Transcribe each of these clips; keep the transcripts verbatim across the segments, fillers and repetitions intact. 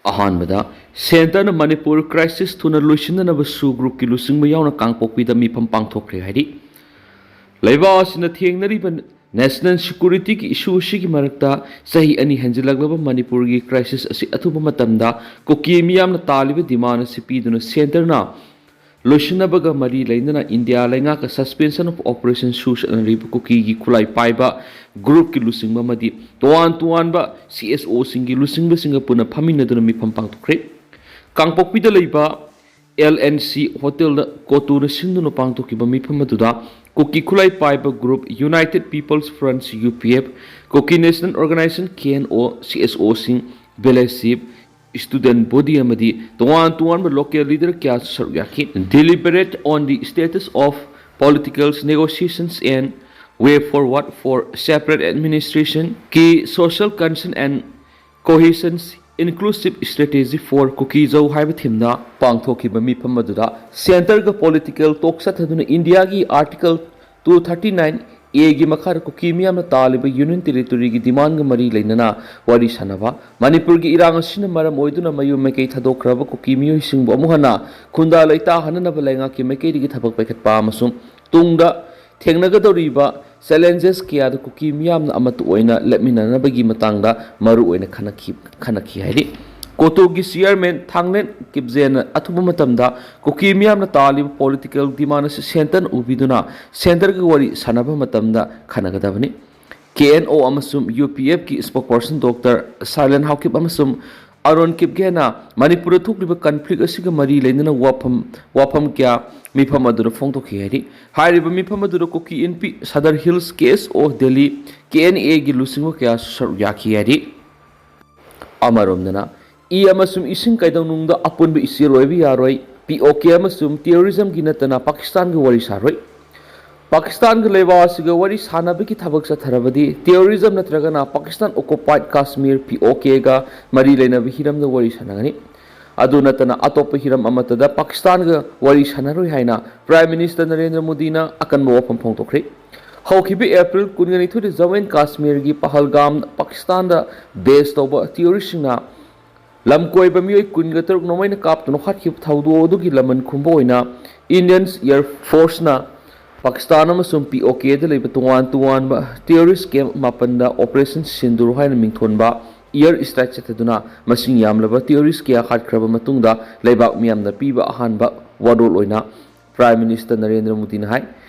ꯑꯍꯥꯟꯕꯗ, ꯁꯦꯟꯇꯔꯅ ꯃꯅꯤꯄꯨꯔ ꯀ꯭ꯔꯥꯏꯁꯤꯁ ꯊꯨꯅ ꯂꯣꯏꯁꯤꯟꯅꯅꯕ ꯁꯨ ꯒ꯭ꯔꯨꯞꯀꯤ ꯂꯨꯆꯤꯡꯕ ꯌꯥꯎꯅ ꯀꯥꯡꯄꯣꯛꯄꯤꯗ ꯃꯤꯐꯝ ꯄꯥꯡꯊꯣꯛꯈ꯭ꯔꯦ ꯍꯥꯏꯔꯤ꯫ ꯂꯩꯕꯥꯛ ꯑꯁꯤꯅ ꯊꯦꯡꯅꯔꯤꯕ ꯅꯦꯁꯅꯦꯜ ꯁꯦꯀ꯭ꯌꯨꯔꯤꯇꯤꯒꯤ ꯏꯁꯨ ꯑꯁꯤꯒꯤ ꯃꯔꯛꯇ ꯆꯍꯤ ꯑꯅꯤ ꯍꯦꯟꯖꯤꯜꯂꯛꯂꯕ ꯃꯅꯤꯄꯨꯔꯒꯤ ꯀ꯭ꯔꯥꯏꯁꯤꯁ ꯑꯁꯤ ꯑꯊꯨꯕ ꯃꯇꯝꯗ ꯀꯨꯀꯤ ꯃꯤꯌꯥꯝꯅ ꯇꯥꯜꯂꯤꯕ ꯗꯤꯃꯥꯟ ꯑꯁꯤ ꯄꯤꯗꯨꯅ ꯁꯦꯟꯇꯔꯅ ꯂꯣꯏꯁꯤꯟꯅꯕꯒ ꯃꯔꯤ ꯂꯩꯅꯅ ꯏꯟꯗꯤꯌꯥ ꯂꯩꯉꯥꯛꯀ Suspension of Operation ꯁꯨ ꯆꯠꯅꯔꯤꯕ ꯀꯨꯀꯤꯒꯤ ꯈꯨꯠꯂꯥꯏ ꯄꯥꯏꯕ ꯒ꯭ꯔꯨꯞꯀꯤ ꯂꯨꯆꯤꯡꯕ ꯑꯃꯗꯤ ꯇꯣꯉꯥꯟ ꯇꯣꯉꯥꯟꯕ ꯁꯤ ꯑꯦꯁ ꯑꯣꯁꯤꯡꯒꯤ ꯂꯨꯆꯤꯡꯕꯁꯤꯡꯒ ꯄꯨꯟꯅ ꯐꯝꯃꯤꯟꯅꯗꯨꯅ ꯃꯤꯐꯝ ꯄꯥꯡꯊꯣꯛꯈ꯭ꯔꯦ꯫ ꯀꯥꯡꯄꯣꯛꯄꯤꯗ ꯂꯩꯕ ꯑꯦꯜ ꯑꯦꯟ ꯁꯤ ꯍꯣꯇꯦꯜꯗ ꯀꯣꯇꯨꯅ ꯁꯤꯟꯗꯨꯅ ꯄꯥꯡꯊꯣꯛꯈꯤꯕ ꯃꯤꯐꯝ ꯑꯗꯨꯗ ꯀꯨꯀꯤ ꯈꯨꯠꯂꯥꯏ ꯄꯥꯏꯕ group United People's Front, U P F, Kuki national organization, K N O, C S ꯑꯣꯁꯤꯡ, ꯚꯤꯂꯦꯖ ꯆꯤꯐ, ꯁ꯭ꯇꯨꯗꯦꯟꯠ ꯕꯣꯗꯤ ꯑꯃꯗꯤ ꯇꯣꯉꯥꯟ ꯇꯣꯉꯥꯟꯕ ꯂꯣꯀꯦꯜ ꯂꯤꯗꯔ ꯀꯌꯥꯁꯨ ꯁꯔꯨꯛ ꯌꯥꯈꯤ꯫ Deliberate on the status of political negotiations and way forward for separate administration, key social concern and cohesion inclusive strategy for Kuki-Zo ꯍꯥꯏꯕ ꯊꯤꯝꯗ ꯄꯥꯡꯊꯣꯛꯈꯤꯕ ꯃꯤꯐꯝ ꯑꯗꯨꯗ ꯁꯦꯟꯇꯔꯒ ꯄꯣꯂꯤꯇꯤꯀꯦꯜ ꯇꯣꯛ ꯆꯠꯊꯗꯨꯅ ꯏꯟꯗꯤꯌꯥꯒꯤ ꯑꯥꯔꯇꯤꯀꯜ ꯇꯨ ꯊꯥꯔꯇꯤ ꯅꯥꯏꯟ ꯑꯦꯒꯤ ꯃꯈꯥꯗ ꯀꯨꯀꯤ ꯃꯤꯌꯥꯝꯅ ꯇꯥꯜꯂꯤꯕ ꯌꯨꯅꯤꯌꯟ ꯇꯦꯔꯤꯇꯣꯔꯤꯒꯤ ꯗꯤꯃꯥꯟꯒ ꯃꯔꯤ ꯂꯩꯅꯅ ꯋꯥꯔꯤ ꯁꯥꯟꯅꯕ, ꯃꯅꯤꯄꯨꯔꯒꯤ ꯏꯔꯥꯡ ꯑꯁꯤꯅ ꯃꯔꯝ ꯑꯣꯏꯗꯨꯅ ꯃꯌꯨꯝ ꯃꯩꯀꯩ ꯊꯥꯗꯣꯛꯈ꯭ꯔꯕ ꯀꯨꯀꯤ ꯃꯤꯑꯣꯏꯁꯤꯡꯕꯨ ꯑꯃꯨꯛ ꯍꯟꯅ ꯈꯨꯟꯗꯥ ꯂꯩꯇꯥꯍꯟꯅꯅꯕ ꯂꯩꯉꯥꯛꯀꯤ ꯃꯥꯏꯀꯩꯗꯒꯤ ꯊꯕꯛ ꯄꯥꯏꯈꯠꯄ ꯑꯃꯁꯨꯡ ꯇꯨꯡꯗ ꯊꯦꯡꯅꯒꯗꯧꯔꯤꯕ ꯆꯦꯂꯦꯟꯖꯦꯁ ꯀꯌꯥꯗ ꯀꯨꯀꯤ ꯃꯤꯌꯥꯝꯅ ꯑꯃꯠꯇ ꯑꯣꯏꯅ ꯂꯦꯞꯃꯤꯟꯅꯅꯕꯒꯤ ꯃꯇꯥꯡꯗ ꯃꯔꯨ ꯑꯣꯏꯅ ꯈꯟꯅꯈꯤ, ꯈꯟꯅꯈꯤ ꯍꯥꯏꯔꯤ꯫ ꯀꯣꯇꯨꯒꯤ ꯆꯤꯌꯔꯃꯦꯟ ꯊꯥꯡꯂꯦꯟ ꯀꯤꯞꯖꯦꯟꯅ ꯑꯊꯨꯕ ꯃꯇꯝꯗ ꯀꯨꯀꯤ ꯃꯤꯌꯥꯝꯅ ꯇꯥꯜꯂꯤꯕ ꯄꯣꯂꯤꯇꯤꯀꯦꯜ ꯗꯤꯃꯥꯟ ꯑꯁꯤ ꯁꯦꯟꯇꯔꯅ ꯎꯕꯤꯗꯨꯅ ꯁꯦꯟꯇꯔꯒ ꯋꯥꯔꯤ ꯁꯥꯟꯅꯕ ꯃꯇꯝꯗ ꯈꯟꯅꯒꯗꯕꯅꯤ꯫ ꯀꯦ ꯑꯦꯟ ꯑꯣ ꯑꯃꯁꯨꯡ ꯌꯨ ꯄꯤ ꯑꯦꯐꯀꯤ ꯁ꯭ꯄꯣꯛꯄꯔꯁꯟ ꯗꯣꯛꯇꯔ ꯁꯥꯏꯂꯦꯟ ꯍꯥꯎꯀꯤꯞ ꯑꯃꯁꯨꯡ ꯑꯔꯣꯟ ꯀꯤꯞꯒꯦꯅ ꯃꯅꯤꯄꯨꯔꯗ ꯊꯣꯛꯂꯤꯕ ꯀꯟꯐ꯭ꯂꯤꯛ ꯑꯁꯤꯒ ꯃꯔꯤ ꯂꯩꯅꯅ ꯋꯥꯐꯝ, ꯋꯥꯐꯝ ꯀꯌꯥ ꯃꯤꯐꯝ ꯑꯗꯨꯗ ꯐꯣꯡꯗꯣꯛꯈꯤ ꯍꯥꯏꯔꯤ꯫ ꯍꯥꯏꯔꯤꯕ ꯃꯤꯐꯝ ꯑꯗꯨꯗ ꯀꯨꯀꯤ ꯏꯟꯄꯤ, ꯁꯗꯔ ꯍꯤꯜꯁ, ꯀꯦ ꯑꯦꯁ ꯑꯣ ꯗꯦꯜꯂꯤ, ꯀꯦ ꯑꯦꯟ ꯑꯦꯒꯤ ꯂꯨꯆꯤꯡꯕ ꯀꯌꯥꯁꯨ ꯁꯔꯨꯛ ꯌꯥꯈꯤ ꯍꯥꯏꯔꯤ꯫ ꯑꯃꯔꯣꯝꯗꯅ, ꯏ ꯑꯃꯁꯨꯡ ꯏꯁꯤꯡ ꯀꯩꯗꯧꯅꯨꯡꯗ ꯑꯄꯨꯟꯕ ꯏꯆꯦꯜ ꯑꯣꯏꯕ ꯌꯥꯔꯣꯏ, ꯄꯤ ꯑꯣ ꯀꯦ ꯑꯃꯁꯨꯡ ꯇꯦꯔꯣꯔꯤꯖꯝꯒꯤ ꯅꯠꯇꯅ ꯄꯥꯀꯤꯁꯇꯥꯟꯒ ꯋꯥꯔꯤ ꯁꯥꯔꯣꯏ꯫ ꯄꯥꯀꯤꯁꯇꯥꯟꯒ ꯂꯩꯕꯥꯛ ꯑꯁꯤꯒ ꯋꯥꯔꯤ ꯁꯥꯟꯅꯕꯒꯤ ꯊꯕꯛ ꯆꯠꯊꯔꯕꯗꯤ ꯇꯦꯔꯣꯔꯤꯖꯝ ꯅꯠꯇ꯭ꯔꯒꯅ ꯄꯥꯀꯤꯁꯇꯥꯟ ꯑꯣꯀꯨꯄꯥꯏꯗ ꯀꯥꯁꯃꯤꯔ, ꯄꯤ ꯑꯣ ꯀꯦꯒ ꯃꯔꯤ ꯂꯩꯅꯕ ꯍꯤꯔꯝꯗ ꯋꯥꯔꯤ ꯁꯥꯟꯅꯒꯅꯤ꯫ ꯑꯗꯨ ꯅꯠꯇꯅ ꯑꯇꯣꯞꯄ ꯍꯤꯔꯝ ꯑꯃꯠꯇꯗ ꯄꯥꯀꯤꯁꯇꯥꯟꯒ ꯋꯥꯔꯤ ꯁꯥꯟꯅꯔꯣꯏ ꯍꯥꯏꯅ ꯄ꯭ꯔꯥꯏꯝ ꯃꯤꯅꯤꯁꯇꯔ ꯅꯔꯦꯟꯗ꯭ꯔ ꯃꯣꯗꯤꯅ ꯑꯀꯟꯕ ꯋꯥꯐꯝ ꯐꯣꯡꯗꯣꯛꯈ꯭ꯔꯦ꯫ ꯍꯧꯈꯤꯕ ꯑꯦꯄ꯭ꯔꯤꯜ ꯀꯨꯟꯒ ꯅꯤꯊꯣꯏꯗ ꯖꯝꯃꯨ ꯑꯦꯟ ꯀꯥꯁꯃꯤꯔꯒꯤ ꯄꯍꯜꯒꯥꯝꯗ ꯄꯥꯀꯤꯁꯇꯥꯟꯗ ꯕꯦꯁ ꯇꯧꯕ ꯇꯦꯔꯣꯔꯤꯁꯁꯤꯡꯅ ꯂꯝꯀꯣꯏꯕ ꯃꯤꯑꯣꯏ ꯀꯨꯟꯒ ꯇꯔꯨꯛ ꯅꯣꯡꯃꯩꯅ ꯀꯥꯞꯇꯨꯅ ꯍꯥꯠꯈꯤꯕ ꯊꯧꯗꯣꯛ ꯑꯗꯨꯒꯤ ꯂꯃꯟ ꯈꯨꯝꯕ ꯑꯣꯏꯅ Indian Air Forceꯅ ꯄꯥꯀꯤꯁꯇꯥꯟ ꯑꯃꯁꯨꯡ ꯄꯤ ꯑꯣ ꯀꯦꯗ ꯂꯩꯕ ꯇꯣꯉꯥꯟ ꯇꯣꯉꯥꯟꯕ terrorist camp ꯃꯥꯄꯟꯗ Operation Sindoor ꯍꯥꯏꯅ ꯃꯤꯡꯊꯣꯟꯕ air strike ꯆꯠꯊꯗꯨꯅ ꯃꯁꯤꯡ ꯌꯥꯝꯂꯕ terrorist ꯀꯌꯥ ꯍꯥꯠꯈ꯭ꯔꯕ ꯃꯇꯨꯡꯗ ꯂꯩꯕꯥꯛ ꯃꯤꯌꯥꯝꯅ ꯄꯤꯕ ꯑꯍꯥꯟꯕ ꯋꯥꯔꯣꯜ ꯑꯣꯏꯅ Prime Minister ꯅꯔꯦꯟꯗ꯭ꯔ ꯃꯣꯗꯤꯅ ꯍꯥꯏ,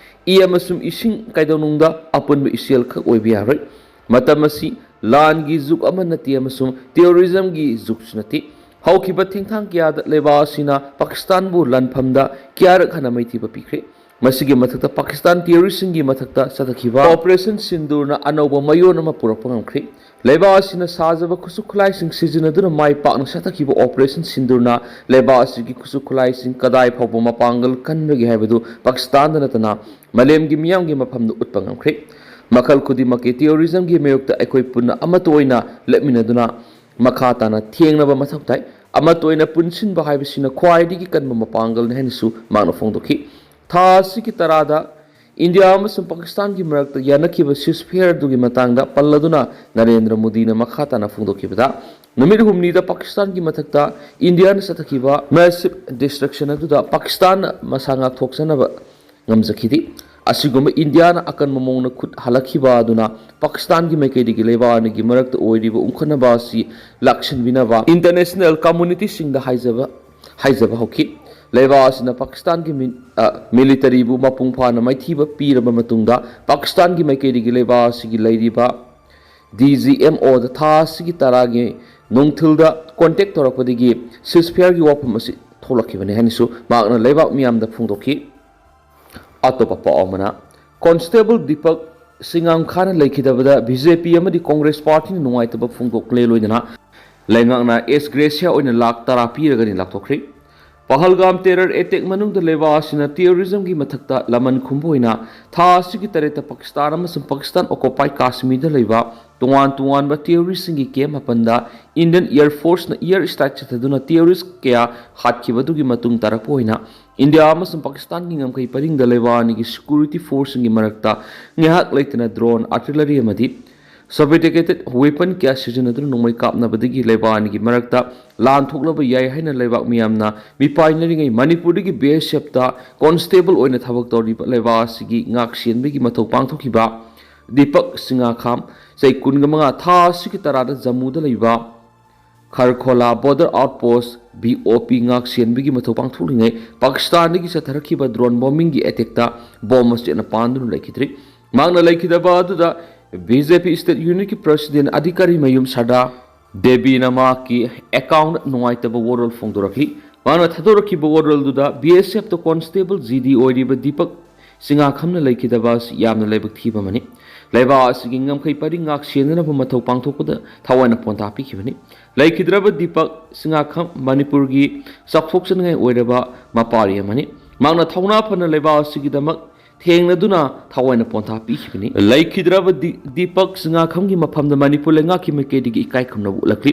ꯏ ꯑꯃꯁꯨꯡ ꯏꯁꯤꯡ ꯀꯩꯗꯧꯅꯨꯡꯗ ꯑꯄꯨꯟꯕ ꯏꯆꯦꯜ ꯈꯛ ꯑꯣꯏꯕ ꯌꯥꯔꯣꯏ꯫ ꯃꯇꯝ ꯑꯁꯤ ꯂꯥꯟꯒꯤ ꯖꯨꯒ ꯑꯃ ꯅꯠꯇꯦ ꯑꯃꯁꯨꯡ terrorismꯒꯤ ꯖꯨꯒꯁꯨ ꯅꯠꯇꯦ꯫ ꯍꯧꯈꯤꯕ ꯊꯦꯡꯊꯥꯡ ꯀꯌꯥꯗ ꯂꯩꯕꯥꯛ ꯑꯁꯤꯅ ꯄꯥꯀꯤꯁꯇꯥꯟꯕꯨ ꯂꯥꯟꯐꯝꯗ ꯀꯌꯥꯔꯛ ꯍꯟꯅ ꯃꯩꯊꯤꯕ ꯄꯤꯈ꯭ꯔꯦ꯫ ꯃꯁꯤꯒꯤ ꯃꯊꯛꯇ ꯄꯥꯀꯤꯁꯇꯥꯟ terroristꯁꯤꯡꯒꯤ ꯃꯊꯛꯇ ꯆꯠꯊꯈꯤꯕ Operation Sindoorꯅ ꯑꯅꯧꯕ ꯃꯌꯣꯟ ꯑꯃ ꯄꯨꯔꯛꯄ ꯉꯝꯈ꯭ꯔꯦ꯫ ꯂꯩꯕꯥꯛ ꯑꯁꯤꯅ ꯁꯥꯖꯕ ꯈꯨꯠꯁꯨ ꯈꯨꯠꯂꯥꯏꯁꯤꯡ ꯁꯤꯖꯤꯟꯅꯗꯨꯅ ꯃꯥꯏ ꯄꯥꯛꯅ ꯆꯠꯊꯈꯤꯕ Operation Sindoorꯅ ꯂꯩꯕꯥꯛ ꯑꯁꯤꯒꯤ ꯈꯨꯠꯁꯨ ꯈꯨꯠꯂꯥꯏꯁꯤꯡ ꯀꯗꯥꯏ ꯐꯥꯎꯕ ꯃꯄꯥꯡꯒꯜ ꯀꯟꯕꯒꯦ ꯍꯥꯏꯕꯗꯨ ꯄꯥꯀꯤꯁꯇꯥꯟꯗ ꯅꯠꯇꯅ ꯃꯥꯂꯦꯝꯒꯤ ꯃꯤꯌꯥꯝꯒꯤ ꯃꯐꯝꯗ ꯎꯠꯄ ꯉꯝꯈ꯭ꯔꯦ꯫ ꯃꯈꯜ ꯈꯨꯗꯤꯡꯃꯛꯀꯤ terrorismꯒꯤ ꯃꯥꯌꯣꯛꯇ ꯑꯩꯈꯣꯏ ꯄꯨꯟꯅ ꯑꯃꯠꯇ ꯑꯣꯏꯅ ꯂꯦꯞꯃꯤꯟꯅꯗꯨꯅ ꯃꯈꯥ ꯇꯥꯅ ꯊꯦꯡꯅꯕ ꯃꯊꯧ ꯇꯥꯏ꯫ ꯑꯃꯠꯇ ꯑꯣꯏꯅ ꯄꯨꯟꯁꯤꯟꯕ ꯍꯥꯏꯕꯁꯤꯅ ꯈ꯭ꯋꯥꯏꯗꯒꯤ ꯀꯟꯕ ꯃꯄꯥꯡꯒꯜꯅꯤ ꯍꯥꯏꯅꯁꯨ ꯃꯍꯥꯛꯅ ꯐꯣꯡꯗꯣꯛꯈꯤ꯫ ꯊꯥ ꯑꯁꯤꯒꯤ ꯇꯔꯥꯗ ꯏꯟꯗꯤꯌꯥ ꯑꯃꯁꯨꯡ ꯄꯥꯀꯤꯁꯇꯥꯟꯒꯤ ꯃꯔꯛꯇ ꯌꯥꯅꯈꯤꯕ ceasefire ꯑꯗꯨꯒꯤ ꯃꯇꯥꯡꯗ ꯄꯜꯂꯗꯨꯅ ꯅꯔꯦꯟꯗ꯭ꯔ ꯃꯣꯗꯤꯅ ꯃꯈꯥ ꯇꯥꯅ ꯐꯣꯡꯗꯣꯛꯈꯤꯕꯗ, ꯅꯨꯃꯤꯠ ꯍꯨꯝꯅꯤꯗ ꯄꯥꯀꯤꯁꯇꯥꯟꯒꯤ ꯃꯊꯛꯇ ꯏꯟꯗꯤꯌꯥꯅ ꯆꯠꯊꯈꯤꯕ massive destruction ꯑꯗꯨꯗ ꯄꯥꯀꯤꯁꯇꯥꯟꯅ ꯃꯁꯥ ꯉꯥꯛꯊꯣꯛꯆꯅꯕ ꯉꯝꯖꯈꯤꯗꯦ꯫ ꯑꯁꯤꯒꯨꯝꯕ ꯏꯟꯗꯤꯌꯥꯅ ꯑꯀꯟꯕ ꯃꯑꯣꯡꯗ ꯈꯨꯠ ꯍꯜꯂꯛꯈꯤꯕ ꯑꯗꯨꯅ ꯄꯥꯀꯤꯁꯇꯥꯟꯒꯤ ꯃꯥꯏꯀꯩꯗꯒꯤ ꯂꯩꯕꯥꯛ ꯑꯅꯤꯒꯤ ꯃꯔꯛꯇ ꯑꯣꯏꯔꯤꯕ ꯎꯪꯈꯠꯅꯕ ꯑꯁꯤ ꯂꯥꯛꯁꯤꯟꯕꯤꯅꯕ international communityꯁꯤꯡꯗ ꯍꯥꯏꯖꯕ ꯍꯥꯏꯖꯕ ꯍꯧꯈꯤ꯫ ꯂꯩꯕꯥꯛ ꯑꯁꯤꯅ ꯄꯥꯀꯤꯁꯇꯥꯟꯒꯤ ꯃꯤ-, ꯑ, militaryꯕꯨ ꯃꯄꯨꯡ ꯐꯥꯅ ꯃꯥꯏꯊꯤꯕ ꯄꯤꯔꯕ ꯃꯇꯨꯡꯗ ꯄꯥꯀꯤꯁꯇꯥꯟꯒꯤ ꯃꯥꯏꯀꯩꯗꯒꯤ ꯂꯩꯕꯥꯛ ꯑꯁꯤꯒꯤ ꯂꯩꯔꯤꯕ D G M Oꯗ ꯊꯥ ꯑꯁꯤꯒꯤ ꯇꯔꯥꯒꯤ ꯅꯨꯡꯊꯤꯜꯗ contact ꯇꯧꯔꯛꯄꯗꯒꯤ ceasefireꯒꯤ ꯋꯥꯐꯝ ꯑꯁꯤ ꯊꯣꯛꯂꯛꯈꯤꯕꯅꯤ ꯍꯥꯏꯅꯁꯨ ꯃꯍꯥꯛꯅ ꯂꯩꯕꯥꯛ ꯃꯤꯌꯥꯝꯗ ꯐꯣꯡꯗꯣꯛꯈꯤ꯫ ꯑꯇꯣꯞꯄ ꯄꯥꯎ ꯑꯃꯅ, Constable Deepak ꯁꯤꯡꯉꯥꯝꯈꯥꯅ ꯂꯩꯈꯤꯗꯕꯗ B J P ꯑꯃꯗꯤ Congress partyꯅ ꯅꯨꯡꯉꯥꯏꯇꯕ ꯐꯣꯡꯗꯣꯛꯂꯦ꯫ ꯂꯣꯏꯅꯅ ꯂꯩꯉꯥꯛꯅ S Gracia ꯑꯣꯏꯅ ꯂꯥꯈ ꯇꯔꯥ ꯄꯤꯔꯒꯅꯤ ꯂꯥꯎꯊꯣꯛꯈ꯭ꯔꯦ꯫ ꯄꯍꯜꯒꯥꯝ terror attack ꯃꯅꯨꯡꯗ ꯂꯩꯕꯥꯛ ꯑꯁꯤꯅ terrorismꯒꯤ ꯃꯊꯛꯇ ꯂꯃꯟ ꯈꯨꯝꯕ ꯑꯣꯏꯅ ꯊꯥ ꯑꯁꯤꯒꯤ ꯇꯔꯦꯠꯇ ꯄꯥꯀꯤꯁꯇꯥꯟ ꯑꯃꯁꯨꯡ ꯄꯥꯀꯤꯁꯇꯥꯟ occupied ꯀꯥꯁꯃꯤꯔꯗ ꯂꯩꯕ ꯇꯣꯉꯥꯟ ꯇꯣꯉꯥꯟꯕ terroristꯁꯤꯡꯒꯤ camp ꯃꯥꯄꯟꯗ Indian Air Forceꯅ air strike ꯆꯠꯊꯗꯨꯅ terrorist ꯀꯌꯥ ꯍꯥꯠꯈꯤꯕꯗꯨꯒꯤ ꯃꯇꯨꯡ ꯇꯥꯔꯛꯄ ꯑꯣꯏꯅ ꯏꯟꯗꯤꯌꯥ ꯑꯃꯁꯨꯡ ꯄꯥꯀꯤꯁꯇꯥꯟꯒꯤ ꯉꯝꯈꯩ ꯄꯔꯤꯡꯗ ꯂꯩꯕꯥꯛ ꯑꯅꯤꯒꯤ security forceꯁꯤꯡꯒꯤ ꯃꯔꯛꯇ ꯉꯥꯏꯍꯥꯛ ꯂꯩꯇꯅ drone, artillery ꯑꯃꯗꯤ Sophisticated weapon ꯀꯌꯥ ꯁꯤꯖꯤꯟꯅꯗꯨꯅ ꯅꯣꯡꯃꯩ ꯀꯥꯞꯅꯕꯗꯒꯤ ꯂꯩꯕꯥꯛ ꯑꯅꯤꯒꯤ ꯃꯔꯛꯇ ꯂꯥꯟ ꯊꯣꯛꯂꯕ ꯌꯥꯏ ꯍꯥꯏꯅ ꯂꯩꯕꯥꯛ ꯃꯤꯌꯥꯝꯅ ꯃꯤꯄꯥꯏꯅꯔꯤꯉꯩ ꯃꯅꯤꯄꯨꯔꯗꯒꯤ BSFꯇ constable ꯑꯣꯏꯅ ꯊꯕꯛ ꯇꯧꯔꯤꯕ ꯂꯩꯕꯥꯛ ꯑꯁꯤꯒꯤ ꯉꯥꯛ ꯁꯦꯟꯕꯒꯤ ꯃꯊꯧ ꯄꯥꯡꯊꯣꯛꯈꯤꯕ ꯗꯤꯄꯛ ꯁꯤꯡꯉꯥꯈꯥꯝ, ꯆꯍꯤ ꯀꯨꯟꯒ ꯃꯉꯥ, ꯊꯥ ꯑꯁꯤꯒꯤ ꯇꯔꯥꯗ ꯖꯝꯃꯨꯗ ꯂꯩꯕ ꯈꯔꯈꯣꯂꯥ border outpost, BOP, ꯉꯥꯛ ꯁꯦꯟꯕꯒꯤ ꯃꯊꯧ ꯄꯥꯡꯊꯣꯛꯂꯤꯉꯩ ꯄꯥꯀꯤꯁꯇꯥꯟꯗꯒꯤ ꯆꯠꯊꯔꯛꯈꯤꯕ drone bombingꯒꯤ attackꯇ bomb ꯃꯆꯦꯠꯅ ꯄꯥꯟꯗꯨꯅ ꯂꯩꯈꯤꯗ꯭ꯔꯤ꯫ ꯃꯍꯥꯛꯅ ꯂꯩꯈꯤꯗꯕ ꯑꯗꯨꯗ BJP state unitꯀꯤ president ꯑꯙꯤꯀꯥꯔꯤ ꯃꯌꯨꯝ ꯁꯔꯗꯥ ꯗꯦꯕꯤꯅ ꯃꯍꯥꯛꯀꯤ account ꯅꯨꯡꯉꯥꯏꯇꯕ ꯋꯥꯔꯣꯜ ꯐꯣꯡꯗꯣꯔꯛꯂꯤ꯫ ꯃꯍꯥꯛꯅ ꯊꯥꯗꯣꯔꯛꯈꯤꯕ ꯋꯥꯔꯣꯜꯗꯨꯗ BSFꯇ constable GD ꯑꯣꯏꯔꯤꯕ ꯗꯤꯄꯛ ꯁꯤꯡꯉꯥꯈꯝꯅ ꯂꯩꯈꯤꯗꯕ ꯑꯁꯤ ꯌꯥꯝꯅ ꯂꯥꯏꯕꯛ ꯊꯤꯕ ꯑꯃꯅꯤ꯫ ꯂꯩꯕꯥꯛ ꯑꯁꯤꯒꯤ ꯉꯝꯈꯩ ꯄꯔꯤꯡ ꯉꯥꯛ ꯁꯦꯟꯅꯅꯕ ꯃꯊꯧ ꯄꯥꯡꯊꯣꯛꯄꯗ ꯊꯋꯥꯏꯅ ꯄꯣꯟꯊꯥ ꯄꯤꯈꯤꯕꯅꯤ꯫ ꯂꯩꯈꯤꯗ꯭ꯔꯕ ꯗꯤꯄꯛ ꯁꯤꯡꯉꯥꯈꯝ ꯃꯅꯤꯄꯨꯔꯒꯤ ꯆꯥꯎꯊꯣꯛꯆꯅꯤꯡꯉꯥꯏ ꯑꯣꯏꯔꯕ ꯃꯄꯥꯔꯤ ꯑꯃꯅꯤ꯫ ꯃꯍꯥꯛꯅ ꯊꯧꯅꯥ ꯐꯅ ꯂꯩꯕꯥꯛ ꯑꯁꯤꯒꯤꯗꯃꯛ ꯊꯦꯡꯅꯗꯨꯅ ꯊꯋꯥꯏꯅ ꯄꯣꯟꯊꯥ ꯄꯤꯈꯤꯕꯅꯤ꯫ ꯂꯩꯈꯤꯗ꯭ꯔꯕ ꯗꯤ-, ꯗꯤꯄꯛ ꯁꯤꯡꯉꯥꯈꯝꯒꯤ ꯃꯐꯝꯗ ꯃꯅꯤꯄꯨꯔ ꯂꯩꯉꯥꯛꯀꯤ ꯃꯥꯏꯀꯩꯗꯒꯤ ꯏꯀꯥꯏ ꯈꯨꯝꯅꯕ ꯎꯠꯂꯛꯂꯤ꯫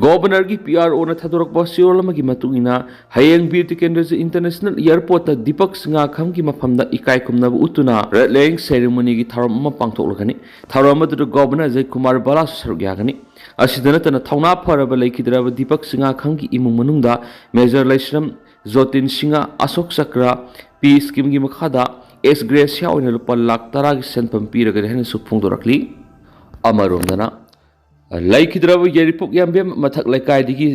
Governorꯒꯤ PROꯅ ꯊꯥꯗꯣꯔꯛꯄ ꯆꯦꯔꯣꯜ ꯑꯃꯒꯤ ꯃꯇꯨꯡ ꯏꯟꯅ, ꯍꯌꯦꯡ ꯕꯤꯔ ꯇꯤꯀꯦꯟꯗ꯭ꯔꯖꯤꯠ International Airportꯇ ꯗꯤꯄꯛ ꯁꯤꯡꯉꯥꯈꯝꯒꯤ ꯃꯐꯝꯗ ꯏꯀꯥꯏ ꯈꯨꯝꯅꯕ ꯎꯠꯇꯨꯅ red laying ceremonyꯒꯤ ꯊꯧꯔꯝ ꯑꯃ ꯄꯥꯡꯊꯣꯛꯂꯒꯅꯤ꯫ ꯊꯧꯔꯝ ꯑꯗꯨꯗ Governor ꯑꯖꯌ ꯀꯨꯃꯥꯔ ꯚꯜꯂꯥꯁꯨ ꯁꯔꯨꯛ ꯌꯥꯒꯅꯤ꯫ ꯑꯁꯤꯗ ꯅꯠꯇꯅ ꯊꯧꯅꯥ ꯐꯔꯕ ꯂꯩꯈꯤꯗ꯭ꯔꯕ ꯗꯤꯄꯛ ꯁꯤꯡꯉꯥꯈꯝꯒꯤ ꯏꯃꯨꯡ ꯃꯅꯨꯡꯗ Major ꯂꯩꯁ꯭ꯔꯝ ꯖꯣꯇꯤꯟ ꯁꯤꯡꯍ, ꯑꯁꯣꯛ ꯆꯀ꯭ꯔ, P schemeꯒꯤ ꯃꯈꯥꯗ ex gratia ꯑꯣꯏꯅ ꯂꯨꯄꯥ ꯂꯥꯈ ꯇꯔꯥꯒꯤ ꯁꯦꯟꯐꯝ ꯄꯤꯔꯒꯅꯤ ꯍꯥꯏꯅꯁꯨ ꯐꯣꯡꯗꯣꯔꯛꯂꯤ꯫ ꯑꯃꯔꯣꯝꯗꯅ, ꯂꯩꯈꯤꯗ꯭ꯔꯕ ꯌꯥꯏꯔꯤꯄꯣꯛ ꯌꯥꯝꯕꯦꯝ ꯃꯊꯛ ꯂꯩꯀꯥꯏꯗꯒꯤ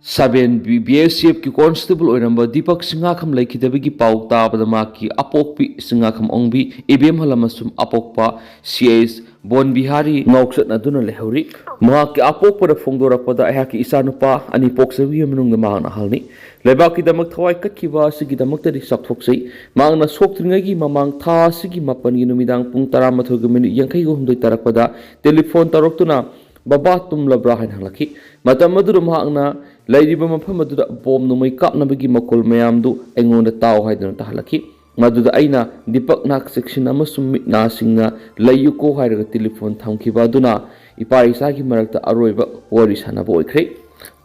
seven B-, BSFꯀꯤ constable ꯑꯣꯏꯔꯝꯕ ꯗꯤꯄꯛ ꯁꯤꯡꯉꯥꯈꯝ ꯂꯩꯈꯤꯗꯕꯒꯤ ꯄꯥꯎ ꯇꯥꯕꯗ ꯃꯍꯥꯛꯀꯤ ꯑꯄꯣꯛꯄꯤ ꯁꯤꯡꯉꯥꯈꯝ ꯑꯣꯡꯕꯤ ꯏꯕꯦꯝꯍꯜ ꯑꯃꯁꯨꯡ ꯑꯄꯣꯛꯄ ꯁꯤ ꯑꯦꯁ ꯕꯣꯟ ꯕꯤꯍꯥꯔꯤ ꯉꯥꯎꯆꯠꯅꯗꯨꯅ ꯂꯩꯍꯧꯔꯤ꯫ ꯃꯍꯥꯛꯀꯤ ꯑꯄꯣꯛꯄꯗ ꯐꯣꯡꯗꯣꯔꯛꯄꯗ ꯑꯩꯍꯥꯛꯀꯤ ꯏꯆꯥꯅꯨꯄꯥ ꯑꯅꯤ ꯄꯣꯛꯆꯕꯒꯤ ꯃꯅꯨꯡꯗ ꯃꯍꯥꯛꯅ ꯑꯍꯜꯅꯤ꯫ ꯂꯩꯕꯥꯛꯀꯤꯗꯃꯛ ꯊꯋꯥꯏ ꯀꯠꯈꯤꯕ ꯑꯁꯤꯒꯤꯗꯃꯛꯇꯗꯤ ꯆꯥꯎꯊꯣꯛꯆꯩ꯫ ꯃꯍꯥꯛꯅ ꯁꯣꯛꯇ꯭ꯔꯤꯉꯩꯒꯤ ꯃꯃꯥꯡ ꯊꯥ ꯑꯁꯤꯒꯤ ꯃꯥꯄꯟꯒꯤ ꯅꯨꯃꯤꯗꯥꯡ ꯄꯨꯡ ꯇꯔꯥꯃꯥꯊꯣꯏꯒ ꯃꯤꯅꯤꯠ ꯌꯥꯡꯈꯩꯒ ꯍꯨꯝꯗꯣꯏ ꯇꯥꯔꯛꯄꯗ telephone ꯇꯧꯔꯛꯇꯨꯅ "ꯕꯕꯥ ꯇꯨꯝꯂꯕ꯭ꯔꯥ?" ꯍꯥꯏꯅ ꯍꯪꯂꯛꯈꯤ꯫ ꯃꯇꯝ ꯑꯗꯨꯗ ꯃꯍꯥꯛꯅ ꯂꯩꯔꯤꯕ ꯃꯐꯝ ꯑꯗꯨꯗ ꯕꯣꯝ ꯅꯣꯡꯃꯩ ꯀꯥꯞꯅꯕꯒꯤ ꯃꯈꯣꯜ ꯃꯌꯥꯝꯗꯨ ꯑꯩꯉꯣꯟꯗ ꯇꯥꯎ ꯍꯥꯏꯗꯨꯅ ꯇꯥꯍꯜꯂꯛꯈꯤ꯫ ꯃꯗꯨꯗ ꯑꯩꯅ "ꯗꯤꯄꯛ, ꯅꯥꯛ ꯆꯦꯛꯁꯤꯟ ꯑꯃꯁꯨꯡ ꯃꯤꯠ ꯅꯥꯁꯤꯡꯅ ꯂꯩꯌꯨꯀꯣ" ꯍꯥꯏꯔꯒ telephone ꯊꯝꯈꯤꯕ ꯑꯗꯨꯅ ꯏꯄꯥ ꯏꯆꯥꯒꯤ ꯃꯔꯛꯇ ꯑꯔꯣꯏꯕ ꯋꯥꯔꯤ ꯁꯥꯟꯅꯕ ꯑꯣꯏꯈ꯭ꯔꯦ꯫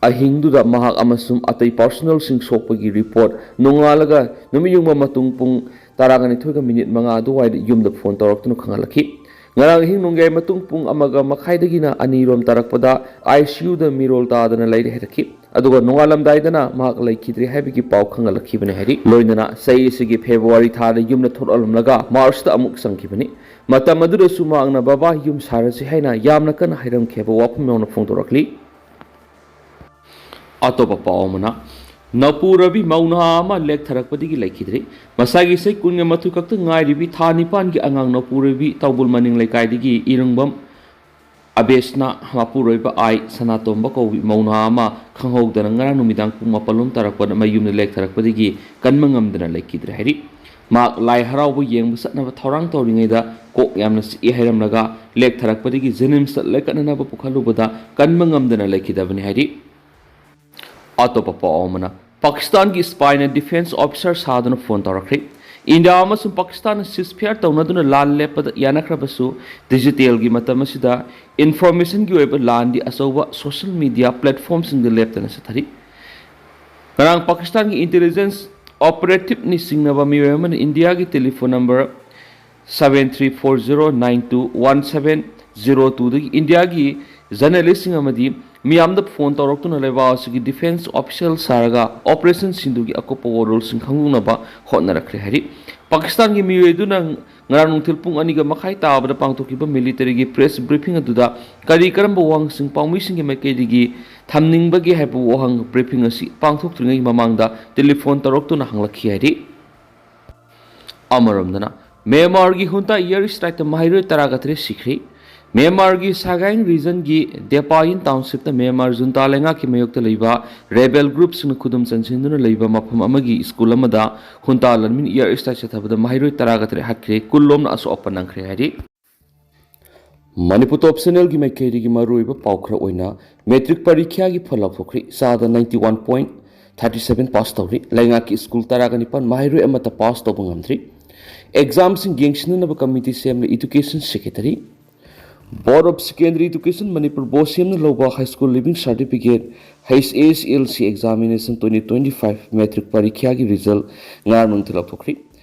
ꯑꯍꯤꯡꯗꯨꯗ ꯃꯍꯥꯛ ꯑꯃꯁꯨꯡ ꯑꯇꯩ personnelꯁꯤꯡ ꯁꯣꯛꯄꯒꯤ report ꯅꯣꯡꯉꯥꯜꯂꯒ ꯅꯨꯃꯤꯠ ꯌꯨꯡꯕ ꯃꯇꯨꯡ ꯄꯨꯡ ꯇꯔꯥꯒ ꯅꯤꯊꯣꯏꯒ ꯃꯤꯅꯤꯠ ꯃꯉꯥ ꯑꯗꯨꯋꯥꯏꯗ ꯌꯨꯝꯗ phone ꯇꯧꯔꯛꯇꯨꯅ ꯈꯪꯍꯜꯂꯛꯈꯤ꯫ ꯉꯔꯥꯡ ꯑꯍꯤꯡ ꯅꯣꯡꯌꯥꯏ ꯃꯇꯨꯡ ꯄꯨꯡ ꯑꯃꯒ ꯃꯈꯥꯏꯗꯒꯤꯅ ꯑꯅꯤꯔꯣꯝ ꯇꯥꯔꯛꯄꯗ ꯑꯥꯏ ꯁꯤ ꯌꯨꯗ ꯃꯤꯔꯣꯜ ꯇꯥꯗꯅ ꯂꯩꯔꯦ ꯍꯥꯏꯔꯛꯈꯤ꯫ ꯑꯗꯨꯒ ꯅꯣꯡꯉꯥꯜꯂꯝꯗꯥꯏꯗꯅ ꯃꯍꯥꯛ ꯂꯩꯈꯤꯗ꯭ꯔꯦ ꯍꯥꯏꯕꯒꯤ ꯄꯥꯎ ꯈꯪꯍꯜꯂꯛꯈꯤꯕꯅꯤ ꯍꯥꯏꯔꯤ꯫ ꯂꯣꯏꯅꯅ ꯆꯍꯤ ꯑꯁꯤꯒꯤ ꯐꯦꯕ꯭ꯔꯨꯋꯥꯔꯤ ꯊꯥꯗ ꯌꯨꯝꯗ ꯊꯣꯛꯂꯛꯂꯝꯂꯒ ꯃꯥꯔꯆꯇ ꯑꯃꯨꯛ ꯆꯪꯈꯤꯕꯅꯤ꯫ ꯃꯇꯝ ꯑꯗꯨꯗꯁꯨ ꯃꯍꯥꯛꯅ "ꯕꯕꯥ, ꯌꯨꯝ ꯁꯥꯔꯁꯤ" ꯍꯥꯏꯅ ꯌꯥꯝꯅ ꯀꯟꯅ ꯍꯥꯏꯔꯝꯈꯤ ꯍꯥꯏꯕ ꯋꯥꯐꯝ ꯌꯥꯎꯅ ꯐꯣꯡꯗꯣꯔꯛꯂꯤ꯫ ꯑꯇꯣꯞꯄ ꯄꯥꯎ ꯑꯃꯅ, ꯅꯧꯄꯨ ꯔꯕꯤ ꯃꯧ ꯅꯍꯥ ꯑꯃ ꯂꯦꯛꯊꯔꯛꯄꯗꯒꯤ ꯂꯩꯈꯤꯗ꯭ꯔꯦ꯫ ꯃꯁꯥꯒꯤ ꯆꯍꯤ ꯀꯨꯟꯒ ꯃꯥꯊꯣꯏ ꯈꯛꯇ ꯉꯥꯏꯔꯤꯕꯤ ꯊꯥ ꯅꯤꯄꯥꯟꯒꯤ ꯑꯉꯥꯡ ꯅꯧꯄꯨ ꯔꯕꯤ ꯇꯧꯕꯨꯜ ꯃꯅꯤꯡ ꯂꯩꯀꯥꯏꯗꯒꯤ ꯏꯔꯨꯡꯕꯝ ꯑꯕꯦꯁꯅ ꯃꯄꯨꯔꯣꯏꯕ ꯑꯥꯏ ꯁꯅꯥꯇꯣꯝꯕ ꯀꯧꯕꯤ ꯃꯧ ꯅꯍꯥ ꯑꯃ ꯈꯪꯍꯧꯗꯅ ꯉꯔꯥꯡ ꯅꯨꯃꯤꯗꯥꯡ ꯄꯨꯡ ꯃꯥꯄꯜ ꯂꯣꯝ ꯇꯥꯔꯛꯄꯗ ꯃꯌꯨꯝꯗ ꯂꯦꯛꯊꯔꯛꯄꯗꯒꯤ ꯀꯟꯕ ꯉꯝꯗꯅ ꯂꯩꯈꯤꯗ꯭ꯔꯦ ꯍꯥꯏꯔꯤ꯫ ꯃꯍꯥꯛ ꯂꯥꯏ ꯍꯔꯥꯎꯕ ꯌꯦꯡꯕ ꯆꯠꯅꯕ ꯊꯧꯔꯥꯡ ꯇꯧꯔꯤꯉꯩꯗ ꯀꯣꯛ ꯌꯥꯝꯅ ꯆꯤꯛꯏ ꯍꯥꯏꯔꯝꯂꯒ ꯂꯦꯛꯊꯔꯛꯄꯗꯒꯤ ꯖꯦꯅꯤꯝꯁꯇ ꯂꯥꯏꯀꯠꯅꯅꯕ ꯄꯨꯈꯠꯂꯨꯕꯗ ꯀꯟꯕ ꯉꯝꯗꯅ ꯂꯩꯈꯤꯗꯕꯅꯤ ꯍꯥꯏꯔꯤ꯫ ꯑꯇꯣꯞꯄ ꯄꯥꯎ ꯑꯃꯅ, ꯄꯥꯀꯤꯁꯇꯥꯟꯒꯤ ꯁ꯭ꯄꯥꯏꯅ ꯗꯤꯐꯦꯟꯁ ꯑꯣꯐꯤꯁꯥꯔ ꯁꯥꯗꯨꯅ ꯐꯣꯟ ꯇꯧꯔꯛꯈ꯭ꯔꯦ꯫ ꯏꯟꯗꯤꯌꯥ ꯑꯃꯁꯨꯡ ꯄꯥꯀꯤꯁꯇꯥꯟꯅ ꯁꯤꯁꯐꯤꯌꯥꯔ ꯇꯧꯅꯗꯨꯅ ꯂꯥꯟ ꯂꯦꯞꯄꯗ ꯌꯥꯅꯈ꯭ꯔꯕꯁꯨ, ꯗꯤꯖꯤꯇꯦꯜꯒꯤ ꯃꯇꯝ ꯑꯁꯤꯗ ꯏꯟꯐꯣꯔꯃꯦꯁꯟꯒꯤ ꯑꯣꯏꯕ ꯂꯥꯟꯗꯤ ꯑꯆꯧꯕ ꯁꯣꯁꯤꯌꯦꯜ ꯃꯤꯗꯤꯌꯥ ꯄ꯭ꯂꯦꯠꯐꯣꯝꯁꯤꯡꯗ ꯂꯦꯞꯇꯅ ꯆꯠꯊꯔꯤ꯫ ꯉꯔꯥꯡ ꯄꯥꯀꯤꯁꯇꯥꯟꯒꯤ ꯏꯟꯇꯦꯂꯤꯖꯦꯟꯁ ꯑꯣꯄꯔꯦꯇꯤꯚꯅꯤ ꯆꯤꯡꯅꯕ ꯃꯤꯑꯣꯏ ꯑꯃꯅ ꯏꯟꯗꯤꯌꯥꯒꯤ telephone number seven three four zero nine two one seven zero twoꯗꯒꯤ ꯏꯟꯗꯤꯌꯥꯒꯤ ꯖꯔꯅꯦꯂꯤꯁꯁꯤꯡ ꯑꯃꯗꯤ ꯃꯤꯌꯥꯝꯗ ꯐꯣꯟ ꯇꯧꯔꯛꯇꯨꯅ ꯂꯩꯕꯥꯛ ꯑꯁꯤꯒꯤ ꯗꯤꯐꯦꯟꯁ ꯑꯣꯐꯤꯁꯤꯌꯦꯜ ꯁꯥꯔꯒ ꯑꯣꯄꯔꯦꯁꯟ ꯁꯤꯟꯗꯨꯒꯤ ꯑꯀꯨꯞꯄ ꯋꯥꯔꯣꯜꯁꯤꯡ ꯈꯪꯗꯣꯛꯅꯕ ꯍꯣꯠꯅꯔꯛꯈ꯭ꯔꯦ ꯍꯥꯏꯔꯤ꯫ ꯄꯥꯀꯤꯁꯇꯥꯟꯒꯤ ꯃꯤꯑꯣꯏ ꯑꯗꯨꯅ ꯉꯔꯥꯡ ꯅꯨꯡꯊꯤꯜ ꯄꯨꯡ ꯑꯅꯤꯒ ꯃꯈꯥꯏ ꯇꯥꯕꯗ ꯄꯥꯡꯊꯣꯛꯈꯤꯕ ꯃꯤꯂꯤꯇꯔꯤꯒꯤ ꯄ꯭ꯔꯦꯁ ꯕ꯭ꯔꯤꯐꯤꯡ ꯑꯗꯨꯗ ꯀꯔꯤ ꯀꯔꯝꯕ ꯋꯥꯍꯪꯁꯤꯡ ꯄꯥꯎꯃꯤꯁꯤꯡꯒꯤ ꯃꯥꯏꯀꯩꯗꯒꯤ ꯊꯝꯅꯤꯡꯕꯒꯦ ꯍꯥꯏꯕ ꯋꯥꯍꯪ ꯕ꯭ꯔꯤꯐꯤꯡ ꯑꯁꯤ ꯄꯥꯡꯊꯣꯛꯇ꯭ꯔꯤꯉꯩ ꯃꯃꯥꯡꯗ ꯇꯦꯂꯤꯐꯣꯟ ꯇꯧꯔꯛꯇꯨꯅ ꯍꯪꯂꯛꯈꯤ ꯍꯥꯏꯔꯤ꯫ ꯑꯃꯔꯣꯝꯗꯅ, ꯃ꯭ꯌꯥꯟꯃꯥꯔꯒꯤ ꯍꯨꯟꯇꯥ ꯏꯌꯔ ꯁ꯭ꯇ꯭ꯔꯥꯏꯛꯇ ꯃꯍꯩꯔꯣꯏ ꯇꯔꯥꯒ ꯇꯔꯦꯠ ꯁꯤꯈ꯭ꯔꯦ꯫ ꯃ꯭ꯌꯥꯟꯃꯥꯔꯒꯤ ꯁꯥꯒꯥꯏꯟ ꯔꯤꯖꯟꯒꯤ ꯗꯦꯄꯥꯌꯤꯟ ꯇꯥꯎꯟꯁꯤꯞꯇ ꯃ꯭ꯌꯥꯟꯃꯥꯔ ꯖꯨꯟꯇꯥ ꯂꯩꯉꯥꯛꯀꯤ ꯃꯥꯌꯣꯛꯇ ꯂꯩꯕ ꯔꯦꯕꯦꯜ ꯒ꯭ꯔꯨꯞꯁꯤꯡꯅ ꯈꯨꯗꯨꯝ ꯆꯟꯁꯤꯟꯗꯨꯅ ꯂꯩꯕ ꯃꯐꯝ ꯑꯃꯒꯤ ꯁ꯭ꯀꯨꯜ ꯑꯃꯗ ꯍꯨꯟꯇꯥ ꯂꯥꯟꯃꯤꯅ ꯏꯌꯔ ꯁ꯭ꯇ꯭ꯔꯥꯏꯛ ꯆꯠꯊꯕꯗ ꯃꯍꯩꯔꯣꯏ ꯇꯔꯥꯒ ꯇꯔꯦꯠ ꯍꯥꯠꯈ꯭ꯔꯦ, ꯀꯨꯟ ꯂꯣꯝꯅ ꯑꯁꯣꯛ ꯑꯄꯟ ꯅꯪꯈ꯭ꯔꯦ ꯍꯥꯏꯔꯤ꯫ ꯃꯅꯤꯄꯨꯔ ꯇꯣꯞ ꯆꯦꯅꯦꯜꯒꯤ ꯃꯥꯏꯀꯩꯗꯒꯤ ꯃꯔꯨꯑꯣꯏꯕ ꯄꯥꯎ ꯈꯔ ꯑꯣꯏꯅ, ꯃꯦꯇ꯭ꯔꯤꯛ ꯄꯔꯤꯈ꯭ꯌꯥꯒꯤ ꯐꯜ ꯂꯥꯎꯊꯣꯛꯈ꯭ꯔꯦ꯫ ꯆꯥꯗ ninety one point thirty seven pass ꯇꯧꯔꯤ꯫ ꯂꯩꯉꯥꯛꯀꯤ ꯁ꯭ꯀꯨꯜ ꯇꯔꯥꯒ ꯅꯤꯄꯥꯟ ꯃꯍꯩꯔꯣꯏ ꯑꯃꯠꯇ ꯄꯥꯁ ꯇꯧꯕ ꯉꯝꯗ꯭ꯔꯤ꯫ ꯑꯦꯛꯖꯥꯝꯁꯤꯡ ꯌꯦꯡꯁꯤꯟꯅꯅꯕ ꯀꯃꯤꯇꯤ ꯁꯦꯝꯂꯦ education secretary. Board of Secondary Education Manipur, BOSE, ꯁꯦꯝꯅ ꯂꯧꯕ high school leaving certificate, H S L C examination twenty twenty five matric ꯄꯔꯤꯈ꯭ꯌꯥꯒꯤ ꯔꯤꯖꯜ ꯉꯔꯥꯡ ꯅꯨꯡꯊꯤꯜ ꯂꯥꯎꯊꯣꯛꯈ꯭ꯔꯤ꯫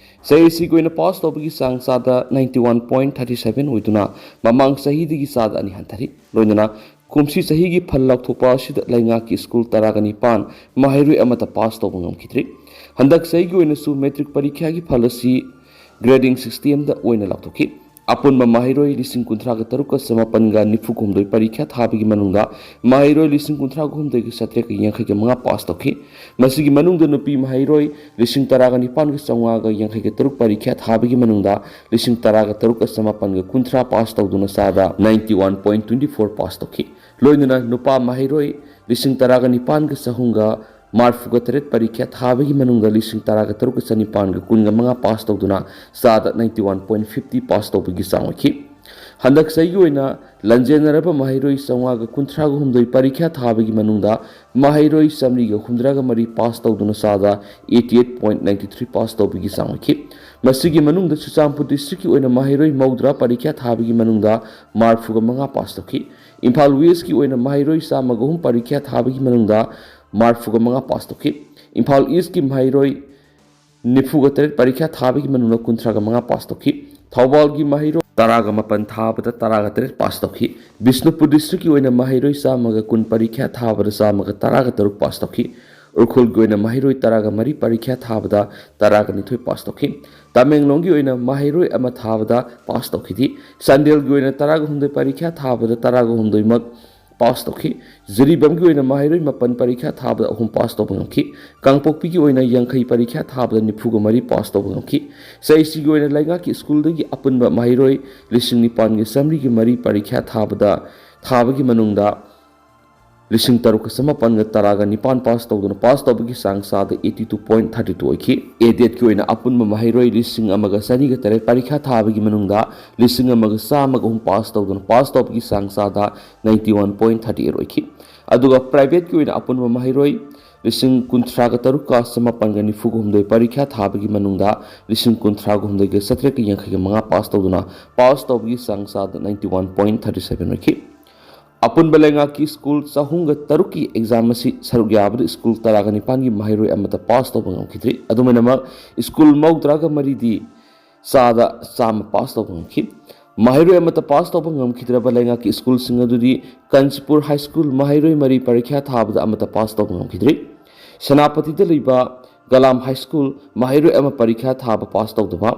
ꯆꯍꯤ ꯑꯁꯤꯒꯤ ꯑꯣꯏꯅ ꯄꯥꯁ ꯇꯧꯕꯒꯤ ꯆꯥꯡ ꯆꯥꯗ ninety one point thirty seven ꯑꯣꯏꯗꯨꯅ ꯃꯃꯥꯡ ꯆꯍꯤꯗꯒꯤ ꯆꯥꯗ ꯑꯅꯤ ꯍꯟꯊꯔꯤ꯫ ꯂꯣꯏꯅꯅ ꯀꯨꯝꯁꯤ ꯆꯍꯤꯒꯤ ꯐꯜ ꯂꯥꯎꯊꯣꯛꯄ ꯑꯁꯤꯗ ꯂꯩꯉꯥꯛꯀꯤ ꯁ꯭ꯀꯨꯜ ꯇꯔꯥꯒ ꯅꯤꯄꯥꯟ ꯃꯍꯩꯔꯣꯏ ꯑꯃꯠꯇ ꯄꯥꯁ ꯇꯧꯕ ꯉꯝꯈꯤꯗ꯭ꯔꯤ꯫ ꯍꯟꯗꯛ ꯆꯍꯤꯒꯤ ꯑꯣꯏꯅꯁꯨ ꯃꯦꯇ꯭ꯔꯤꯛ ꯄꯔꯤꯈ꯭ꯌꯥꯒꯤ ꯐꯜ ꯑꯁꯤ grading systemꯗ ꯑꯣꯏꯅ ꯂꯥꯎꯊꯣꯛꯈꯤ꯫ ꯑꯄꯨꯟꯕ ꯃꯍꯩꯔꯣꯏ ꯂꯤꯁꯤꯡ ꯀꯨꯟꯊ꯭ꯔꯥꯒ ꯇꯔꯨꯛꯀ ꯆꯃꯥꯄꯟꯒ ꯅꯤꯐꯨ ꯍꯨꯝꯗꯣꯏ ꯄꯔꯤꯈ꯭ꯌꯥ ꯊꯥꯕꯒꯤ ꯃꯅꯨꯡꯗ ꯃꯍꯩꯔꯣꯏ ꯂꯤꯁꯤꯡ ꯀꯨꯟꯊ꯭ꯔꯥꯒ ꯍꯨꯝꯗꯣꯏꯒ ꯆꯥꯇ꯭ꯔꯦꯠꯀ ꯌꯥꯡꯈꯩꯒ ꯃꯉꯥ ꯄꯥꯁ ꯇꯧꯈꯤ꯫ ꯃꯁꯤꯒꯤ ꯃꯅꯨꯡꯗ ꯅꯨꯄꯤ ꯃꯍꯩꯔꯣꯏ ꯂꯤꯁꯤꯡ ꯇꯔꯥꯒ ꯅꯤꯄꯥꯟꯒ ꯆꯥꯝꯃꯉꯥꯒ ꯌꯥꯡꯈꯩꯒ ꯇꯔꯨꯛ ꯄꯔꯤꯈ꯭ꯌꯥ ꯊꯥꯕꯒꯤ ꯃꯅꯨꯡꯗ ꯂꯤꯁꯤꯡ ꯇꯔꯥꯒ ꯇꯔꯨꯛꯀ ꯆꯃꯥꯄꯟꯒ ꯀꯨꯟꯊ꯭ꯔꯥ ꯄꯥꯁ ꯇꯧꯗꯨꯅ ꯆꯥꯗ ninety one point twenty four pass ꯇꯧꯈꯤ꯫ ꯂꯣꯏꯅꯅ ꯅꯨꯄꯥ ꯃꯍꯩꯔꯣꯏ ꯂꯤꯁꯤꯡ ꯇꯔꯥꯒ ꯅꯤꯄꯥꯟꯒ ꯆꯍꯨꯝꯒ ꯃꯔꯤꯐꯨꯒ ꯇꯔꯦꯠ ꯄꯔꯤꯈ꯭ꯌꯥ ꯊꯥꯕꯒꯤ ꯃꯅꯨꯡꯗ ꯂꯤꯁꯤꯡ ꯇꯔꯥꯒ ꯇꯔꯨꯛꯀ ꯆꯅꯤꯄꯥꯟꯒ ꯀꯨꯟꯒ ꯃꯉꯥ ꯄꯥꯁ ꯇꯧꯗꯨꯅ ꯆꯥꯗ ninety one point fifty pass ꯇꯧꯕꯒꯤ ꯆꯥꯡ ꯑꯣꯏꯈꯤ꯫ ꯍꯟꯗꯛ ꯆꯍꯤꯒꯤ ꯑꯣꯏꯅ ꯂꯟꯖꯦꯟꯅꯔꯕ ꯃꯍꯩꯔꯣꯏ ꯆꯥꯝꯃꯉꯥꯒ ꯀꯨꯟꯊ꯭ꯔꯥꯒ ꯍꯨꯝꯗꯣꯏ ꯄꯔꯤꯈ꯭ꯌꯥ ꯊꯥꯕꯒꯤ ꯃꯅꯨꯡꯗ ꯃꯍꯩꯔꯣꯏ ꯆꯥꯃꯔꯤꯒ ꯍꯨꯝꯗ꯭ꯔꯥꯒ ꯃꯔꯤ ꯄꯥꯁ ꯇꯧꯗꯨꯅ ꯆꯥꯗ eighty eight point ninety three pass ꯇꯧꯕꯒꯤ ꯆꯥꯡ ꯑꯣꯏꯈꯤ꯫ ꯃꯁꯤꯒꯤ ꯃꯅꯨꯡꯗ ꯆꯨꯔꯆꯥꯟꯄꯨꯔ ꯗꯤꯁꯇ꯭ꯔꯤꯛꯀꯤ ꯑꯣꯏꯅ ꯃꯍꯩꯔꯣꯏ ꯃꯧꯗ꯭ꯔꯥ ꯄꯔꯤꯈ꯭ꯌꯥ ꯊꯥꯕꯒꯤ ꯃꯅꯨꯡꯗ ꯃꯔꯤꯐꯨꯒ ꯃꯉꯥ ꯄꯥꯁ ꯇꯧꯈꯤ꯫ ꯏꯝꯐꯥꯜ ꯋꯦꯁꯀꯤ ꯑꯣꯏꯅ ꯃꯍꯩꯔꯣꯏ ꯆꯥꯝꯃꯒ ꯑꯍꯨꯝ ꯄꯔꯤꯈ꯭ꯌꯥ ꯊꯥꯕꯒꯤ ꯃꯅꯨꯡꯗ ꯃꯔꯤꯐꯨꯒ ꯃꯉꯥ ꯄꯥꯁ ꯇꯧꯈꯤ꯫ ꯏꯝꯐꯥꯜ ꯏꯁꯀꯤ ꯃꯍꯩꯔꯣꯏ ꯅꯤꯐꯨꯒ ꯇꯔꯦꯠ ꯄꯔꯤꯈ꯭ꯌꯥ ꯊꯥꯕꯒꯤ ꯃꯅꯨꯡꯗ ꯀꯨꯟꯊ꯭ꯔꯥꯒ ꯃꯉꯥ ꯄꯥꯁ ꯇꯧꯈꯤ꯫ ꯊꯧꯕꯥꯜꯒꯤ ꯃꯍꯩꯔꯣꯏ ꯇꯔꯥꯒ ꯃꯥꯄꯟ ꯊꯥꯕꯗ ꯇꯔꯥꯒ ꯇꯔꯦꯠ ꯄꯥꯁ ꯇꯧꯈꯤ꯫ ꯕꯤꯁꯅꯨꯄꯨꯔ ꯗꯤꯁꯇ꯭ꯔꯤꯛꯀꯤ ꯑꯣꯏꯅ ꯃꯍꯩꯔꯣꯏ ꯆꯥꯝꯃꯒ ꯀꯨꯟ ꯄꯔꯤꯈ꯭ꯌꯥ ꯊꯥꯕꯗ ꯆꯥꯝꯃꯒ ꯇꯔꯥꯒ ꯇꯔꯨꯛ ꯄꯥꯁ ꯇꯧꯈꯤ꯫ ꯎꯈ꯭ꯔꯨꯜꯒꯤ ꯑꯣꯏꯅ ꯃꯍꯩꯔꯣꯏ ꯇꯔꯥꯒ ꯃꯔꯤ ꯄꯔꯤꯈ꯭ꯌꯥ ꯊꯥꯕꯗ ꯇꯔꯥꯒ ꯅꯤꯊꯣꯏ ꯄꯥꯁ ꯇꯧꯈꯤ꯫ ꯇꯃꯦꯡꯂꯣꯡꯒꯤ ꯑꯣꯏꯅ ꯃꯍꯩꯔꯣꯏ ꯑꯃ ꯊꯥꯕꯗ ꯄꯥꯁ ꯇꯧꯈꯤꯗꯦ꯫ ꯆꯥꯟꯗꯦꯜꯒꯤ ꯑꯣꯏꯅ ꯇꯔꯥꯒ ꯍꯨꯝꯗꯣꯏ ꯄꯔꯤꯈ꯭ꯌꯥ ꯊꯥꯕꯗ ꯇꯔꯥꯒ ꯍꯨꯝꯗꯣꯏꯃꯛ ꯄꯥꯁ ꯇꯧꯈꯤ꯫ ꯖꯤꯔꯤꯕꯥꯝꯒꯤ ꯑꯣꯏꯅ ꯃꯍꯩꯔꯣꯏ ꯃꯥꯄꯟ ꯄꯔꯤꯈ꯭ꯌꯥ ꯊꯥꯕꯗ ꯑꯍꯨꯝ ꯄꯥꯁ ꯇꯧꯕ ꯉꯝꯈꯤ꯫ ꯀꯥꯡꯄꯣꯛꯄꯤꯒꯤ ꯑꯣꯏꯅ ꯌꯥꯡꯈꯩ ꯄꯔꯤꯈ꯭ꯌꯥ ꯊꯥꯕꯗ ꯅꯤꯐꯨꯒ ꯃꯔꯤ ꯄꯥꯁ ꯇꯧꯕ ꯉꯝꯈꯤ꯫ ꯆꯍꯤꯁꯤꯒꯤ ꯑꯣꯏꯅ ꯂꯩꯉꯥꯛꯀꯤ ꯁ꯭ꯀꯨꯜꯗꯒꯤ ꯑꯄꯨꯟꯕ ꯃꯍꯩꯔꯣꯏ ꯂꯤꯁꯤꯡ ꯅꯤꯄꯥꯟꯒ ꯆꯥꯃꯔꯤꯒ ꯃꯔꯤ ꯄꯔꯤꯈ꯭ꯌꯥ ꯊꯥꯕꯗ, ꯊꯥꯕꯒꯤ ꯃꯅꯨꯡꯗ ꯂꯤꯁꯤꯡ ꯇꯔꯨꯛꯀ ꯆꯃꯥꯄꯟꯒ ꯇꯔꯥꯒ ꯅꯤꯄꯥꯟ ꯄꯥꯁ ꯇꯧꯗꯨꯅ ꯄꯥꯁ ꯇꯧꯕꯒꯤ ꯆꯥꯡ ꯆꯥꯗ eighty two point thirty two ꯑꯣꯏꯈꯤ꯫ ꯑꯦꯗꯦꯠꯀꯤ ꯑꯣꯏꯅ ꯑꯄꯨꯟꯕ ꯃꯍꯩꯔꯣꯏ ꯂꯤꯁꯤꯡ ꯑꯃꯒ ꯆꯅꯤꯒ ꯇꯔꯦꯠ ꯄꯔꯤꯈ꯭ꯌꯥ ꯊꯥꯕꯒꯤ ꯃꯅꯨꯡꯗ ꯂꯤꯁꯤꯡ ꯑꯃꯒ ꯆꯥꯝꯃꯒ ꯑꯍꯨꯝ ꯄꯥꯁ ꯇꯧꯗꯨꯅ ꯄꯥꯁ ꯇꯧꯕꯒꯤ ꯆꯥꯡ ꯆꯥꯗ ninety one point thirty eight ꯑꯣꯏꯈꯤ꯫ ꯑꯗꯨꯒ ꯄ꯭ꯔꯥꯏꯚꯦꯠꯀꯤ ꯑꯣꯏꯅ ꯑꯄꯨꯟꯕ ꯃꯍꯩꯔꯣꯏ ꯂꯤꯁꯤꯡ ꯀꯨꯟꯊ꯭ꯔꯥꯒ ꯇꯔꯨꯛꯀ ꯆꯃꯥꯄꯟꯒ ꯅꯤꯐꯨꯒ ꯍꯨꯝꯗꯣꯏ ꯄꯔꯤꯈ꯭ꯌꯥ ꯊꯥꯕꯒꯤ ꯃꯅꯨꯡꯗ ꯂꯤꯁꯤꯡ ꯀꯨꯟꯊ꯭ꯔꯥꯒ ꯍꯨꯝꯗꯣꯏꯒ ꯆꯥꯇ꯭ꯔꯦꯠꯀ ꯌꯥꯡꯈꯩꯒ ꯃꯉꯥ ꯄꯥꯁ ꯇꯧꯗꯨꯅ ꯄꯥꯁ ꯇꯧꯕꯒꯤ ꯆꯥꯡ ꯆꯥꯗ ninety one point thirty seven ꯑꯣꯏꯈꯤ꯫ ꯑꯄꯨꯟꯕ ꯂꯩꯉꯥꯛꯀꯤ ꯁ꯭ꯀꯨꯜ ꯆꯍꯨꯝꯒ ꯇꯔꯨꯛꯀꯤ ꯑꯦꯛꯖꯥꯝ ꯑꯁꯤ ꯁꯔꯨꯛ ꯌꯥꯕꯗ ꯁ꯭ꯀꯨꯜ ꯇꯔꯥꯒ ꯅꯤꯄꯥꯟꯒꯤ ꯃꯍꯩꯔꯣꯏ ꯑꯃꯠꯇ ꯄꯥꯁ ꯇꯧꯕ ꯉꯝꯈꯤꯗ꯭ꯔꯤ꯫ ꯑꯗꯨꯃꯥꯏꯅꯃꯛ ꯁ꯭ꯀꯨꯜ ꯃꯧꯗ꯭ꯔꯥꯒ ꯃꯔꯤꯗꯤ ꯆꯥꯗ ꯆꯥꯝꯃ ꯄꯥꯁ ꯇꯧꯕ ꯉꯝꯈꯤ꯫ ꯃꯍꯩꯔꯣꯏ ꯑꯃꯠꯇ ꯄꯥꯁ ꯇꯧꯕ ꯉꯝꯈꯤꯗ꯭ꯔꯕ ꯂꯩꯉꯥꯛꯀꯤ ꯁ꯭ꯀꯨꯜꯁꯤꯡ ꯑꯗꯨꯗꯤ ꯀꯥꯟꯆꯤꯄꯨꯔ ꯍꯥꯏ ꯁ꯭ꯀꯨꯜ ꯃꯍꯩꯔꯣꯏ ꯃꯔꯤ ꯄꯔꯤꯈ꯭ꯌꯥ ꯊꯥꯕꯗ ꯑꯃꯠꯇ ꯄꯥꯁ ꯇꯧꯕ ꯉꯝꯈꯤꯗ꯭ꯔꯤ꯫ ꯁꯦꯅꯥꯄꯇꯤꯗ ꯂꯩꯕ ꯒꯂꯥꯝ ꯍꯥꯏ ꯁ꯭ꯀꯨꯜ ꯃꯍꯩꯔꯣꯏ ꯑꯃ ꯄꯔꯤꯈ꯭ꯌꯥ ꯊꯥꯕ ꯄꯥꯁ ꯇꯧꯗꯕ,